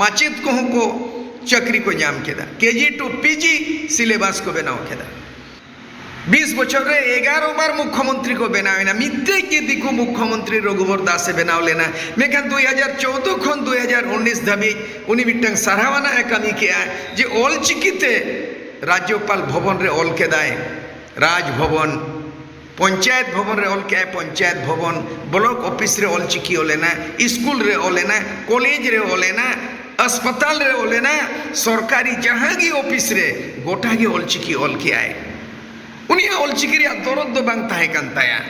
ᱢᱟᱪᱮᱫ ᱠᱚᱦᱚᱸ ᱠᱚ ᱪᱟᱹᱠᱨᱤ ᱠᱚ ᱧᱟᱢ ᱠᱮᱫᱟ, ᱠᱮᱡᱤ ᱴᱩ ᱯᱤᱡᱤ ᱥᱤᱞᱮᱵᱟᱥ ᱠᱚ ᱵᱮᱱᱟᱣ ᱠᱮᱫᱟ᱾ ᱵᱤᱥ ᱵᱚᱪᱷᱚᱨ ᱨᱮ ᱮᱜᱟᱨᱚ ᱵᱟᱨ ᱢᱩᱠᱷᱭᱚᱢᱚᱱᱛᱨᱤ ᱠᱚ ᱵᱮᱱᱟᱣ ᱮᱱᱟ᱾ ᱢᱤᱫᱴᱮᱡ ᱜᱮ ᱫᱤᱠᱩ ᱢᱩᱠᱷᱭᱚᱢᱚᱱᱛᱨᱤ ᱨᱚᱜᱷᱩᱵᱚᱨ ᱫᱟᱥ ᱮ ᱵᱮᱱᱟᱣ ᱞᱮᱱᱟ᱾ ᱢᱮᱱᱠᱷᱟᱱ ᱫᱩᱭ ᱦᱟᱡᱟᱨ ᱪᱳᱣᱫᱚ ᱠᱷᱚᱱ ᱫᱩᱭ ᱦᱟᱡᱟᱨ ᱩᱱᱤᱥ ᱫᱷᱟᱹᱵᱤᱡ ᱩᱱᱤ ᱢᱤᱫᱴᱟᱝ ᱥᱟᱨᱦᱟᱣ ᱟᱱᱟᱜ ᱮ ᱠᱟᱹᱢᱤ ᱠᱮᱜᱼᱟ, ᱡᱮ ᱚᱞ ᱪᱤᱠᱤ ᱛᱮ ᱨᱟᱡᱽᱡᱚᱯᱟᱞ ᱵᱷᱚᱵᱚᱱ ᱨᱮ ᱚᱞ ᱠᱮᱫᱟᱭ, ᱨᱟᱡᱽ ᱵᱷᱚᱵᱚᱱ, ᱯᱚᱧᱪᱟᱭᱮᱛ ᱵᱷᱚᱵᱚᱱ ᱨᱮ ᱚᱞ ᱠᱮᱜᱼᱟᱭ, ᱯᱚᱧᱪᱟᱭᱮᱛ ᱵᱷᱚᱵᱚᱱ, ᱵᱞᱚᱠ ᱚᱯᱷᱤᱥ ᱨᱮ ᱚᱞ ᱪᱤᱠᱤ ᱚᱞ ᱮᱱᱟ, ᱤᱥᱠᱩᱞ ᱨᱮ ᱚᱞ ᱮᱱᱟ, ᱠᱚᱞᱮᱡᱽ ᱨᱮ ᱚᱞ ᱮᱱᱟ, ᱦᱟᱥᱯᱟᱛᱟᱞ ᱨᱮ ᱚᱞ ᱮᱱᱟ, ᱥᱚᱨᱠᱟᱨᱤ ᱡᱟᱦᱟᱸ ᱜᱮ ᱚᱯᱷᱤᱥ ᱨᱮ ᱜᱚᱴᱟ ᱜᱮ ᱚᱞ ᱪᱤᱠᱤ ᱚᱞ ᱠᱮᱜᱼᱟᱭ᱾ ᱩᱱᱤᱭᱟᱜ ᱚᱞ ᱪᱤᱠᱤ ᱨᱮᱭᱟᱜ ᱫᱚᱨᱚᱫ ᱫᱚ ᱵᱟᱝ ᱛᱟᱦᱮᱸ ᱠᱟᱱ ᱛᱟᱭᱟ,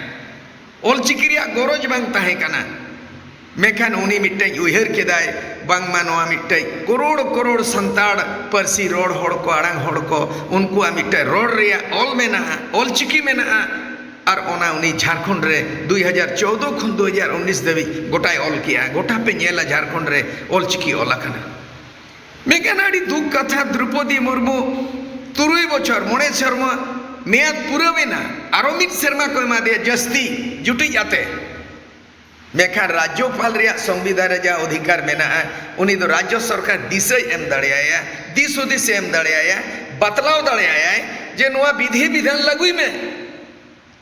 ᱚᱞ ᱪᱤᱠᱤ ᱨᱮᱭᱟᱜ ᱜᱚᱨᱚᱡᱽ ᱵᱟᱝ ᱛᱟᱦᱮᱸ ᱠᱟᱱᱟ᱾ ᱢᱮᱱᱠᱷᱟᱱ ᱩᱱᱤ ᱢᱤᱫᱴᱮᱡ ᱩᱭᱦᱟᱹᱨ ᱠᱮᱫᱟᱭ, ᱵᱟᱝᱢᱟ ᱱᱚᱣᱟ ᱢᱤᱫᱴᱮᱡ ᱠᱚᱨᱳᱲ ᱠᱚᱨᱳᱲ ᱥᱟᱱᱛᱟᱲ ᱯᱟᱹᱨᱥᱤ ᱨᱚᱲ ᱦᱚᱲ ᱠᱚ, ᱟᱲᱟᱝ ᱦᱚᱲ ᱠᱚ, ᱩᱱᱠᱩᱣᱟᱜ ᱢᱤᱫᱴᱮᱡ ᱨᱚᱲ ᱨᱮᱭᱟᱜ ᱚᱞ ᱢᱮᱱᱟᱜᱼᱟ, ᱚᱞ ᱪᱤᱠᱤ ᱢᱮᱱᱟᱜᱼᱟ᱾ ᱟᱨ ᱚᱱᱟ ᱩᱱᱤ ᱡᱷᱟᱲᱠᱷᱚᱸᱰ ᱨᱮ ᱫᱩᱭ ᱦᱟᱡᱟᱨ ᱪᱳᱣᱫᱚ ᱠᱷᱚᱱ ᱫᱩᱭ ᱦᱟᱡᱟᱨ ᱩᱱᱤᱥ ᱫᱷᱟᱹᱵᱤᱡ ᱜᱚᱴᱟᱭ ᱚᱞ ᱠᱮᱜᱼᱟ᱾ ᱜᱚᱴᱟ ᱯᱮ ᱧᱮᱞᱟ, ᱡᱷᱟᱲᱠᱷᱚᱸᱰ ᱨᱮ ᱚᱞ ᱪᱤᱠᱤ ᱚᱞ ᱟᱠᱟᱱᱟ᱾ ᱢᱮᱱᱠᱷᱟᱱ ᱟᱹᱰᱤ ᱫᱩᱠ ᱠᱟᱛᱷᱟ, ᱫᱨᱚᱯᱚᱫᱤ ᱢᱩᱨᱢᱩ ᱛᱩᱨᱩᱭ ᱵᱚᱪᱷᱚᱨ, ᱢᱚᱬᱮ ᱥᱮᱨᱢᱟ ᱢᱮᱭᱟᱫ ᱯᱩᱨᱟᱹᱣ ᱮᱱᱟ, ᱟᱨᱚ ᱢᱤᱫ ᱥᱮᱨᱢᱟ ᱠᱚ ᱮᱢᱟ ᱫᱮᱭᱟ ᱡᱟᱹᱥᱛᱤ ᱡᱩᱴᱤᱡ ᱟᱛᱮ᱾ ᱢᱮᱱᱠᱷᱟᱱ ᱨᱟᱡᱽᱡᱚᱯᱟᱞ ᱨᱮᱭᱟᱜ ᱥᱚᱝᱵᱤᱫᱷᱟᱱ ᱨᱮ ᱡᱟ ᱚᱫᱷᱤᱠᱟᱨ ᱢᱮᱱᱟᱜᱼᱟ, ᱩᱱᱤ ᱫᱚ ᱨᱟᱡᱽᱡᱚ ᱥᱚᱨᱠᱟᱨ ᱫᱤᱥᱟᱹᱭ ᱮᱢ ᱫᱟᱲᱮᱭᱟᱭᱟ, ᱫᱤᱥ ᱦᱩᱫᱤᱥ ᱮ ᱮᱢ ᱫᱟᱲᱮᱭᱟᱭᱟ, ᱵᱟᱛᱞᱟᱣ ᱫᱟᱲᱮᱭᱟᱭᱟᱭ ᱡᱮ ᱱᱚᱣᱟ ᱵᱤᱫᱷᱤ ᱵᱤᱫᱷᱟᱱ ᱞᱟᱹᱜᱩᱭ ᱢᱮ᱾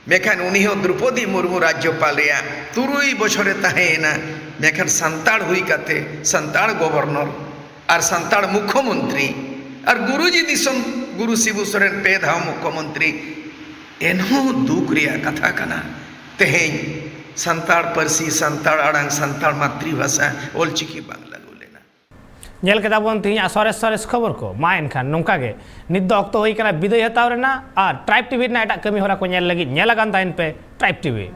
ᱢᱮᱱᱠᱷᱟᱱ ᱩᱱᱤ ᱦᱚᱸ ᱫᱨᱚᱯᱚᱫᱤ ᱢᱩᱨᱢᱩ ᱨᱟᱡᱽᱡᱚᱯᱟᱞ ᱨᱮᱭᱟᱜ ᱛᱩᱨᱩᱭ ᱵᱚᱪᱷᱚᱨᱮ ᱛᱟᱦᱮᱸᱭᱮᱱᱟ᱾ ᱢᱮᱱᱠᱷᱟᱱ ᱥᱟᱱᱛᱟᱲ ᱦᱩᱭ ᱠᱟᱛᱮ ᱥᱟᱱᱛᱟᱲ ᱜᱚᱵᱷᱚᱨᱱᱚᱨ ᱟᱨ ᱥᱟᱱᱛᱟᱲ ᱢᱩᱠᱷᱭᱚᱢᱚᱱᱛᱨᱤ ᱟᱨ ᱜᱩᱨᱩᱡᱤ ᱫᱤᱥᱚᱢ ᱜᱩᱨᱩ ᱥᱤᱵᱩ ᱥᱚᱨᱮᱱ ᱯᱮ ᱫᱷᱟᱣ ᱢᱩᱠᱷᱭᱚᱢᱚᱱᱛᱨᱤ, ᱮᱱᱦᱚᱸ ᱫᱩᱠ ᱨᱮᱭᱟᱜ ᱠᱟᱛᱷᱟ ᱠᱟᱱᱟ, ᱛᱮᱦᱮᱧ ᱥᱟᱱᱛᱟᱲ ᱯᱟᱹᱨᱥᱤ, ᱥᱟᱱᱛᱟᱲ ᱟᱲᱟᱝ, ᱥᱟᱱᱛᱟᱲ ᱢᱟᱛᱨᱤᱵᱷᱟᱥᱟ ᱚᱞᱪᱤᱠᱤ ᱵᱟᱝ ᱞᱟᱹᱜᱩ ᱞᱮᱱᱟ᱾ ᱧᱮᱞ ᱠᱮᱫᱟ ᱵᱚᱱ ᱛᱮᱦᱮᱧᱟᱜ ᱥᱚᱨᱮᱥ ᱥᱚᱨᱮᱥ ᱠᱷᱚᱵᱚᱨ ᱠᱚ᱾ ᱢᱟ ᱮᱱᱠᱷᱟᱱ ᱱᱚᱝᱠᱟ ᱜᱮ ᱱᱤᱛ ᱫᱚ ᱚᱠᱛᱚ ᱦᱩᱭ ᱠᱟᱱᱟ ᱵᱤᱫᱟᱹᱭ ᱦᱟᱛᱟᱣ ᱨᱮᱱᱟᱜ, ᱟᱨ ᱴᱨᱟᱭᱤᱵᱽ ᱴᱤᱵᱷᱤ ᱨᱮᱱᱟᱜ ᱮᱴᱟᱜ ᱠᱟᱹᱢᱤ ᱦᱚᱨᱟ ᱠᱚ ᱧᱮᱞ ᱞᱟᱹᱜᱤᱫ ᱧᱮᱞ ᱟᱠᱟᱱ ᱛᱟᱦᱮᱱ ᱯᱮ ᱴᱨᱟᱭᱤᱵᱽ ᱴᱤᱵᱷᱤ᱾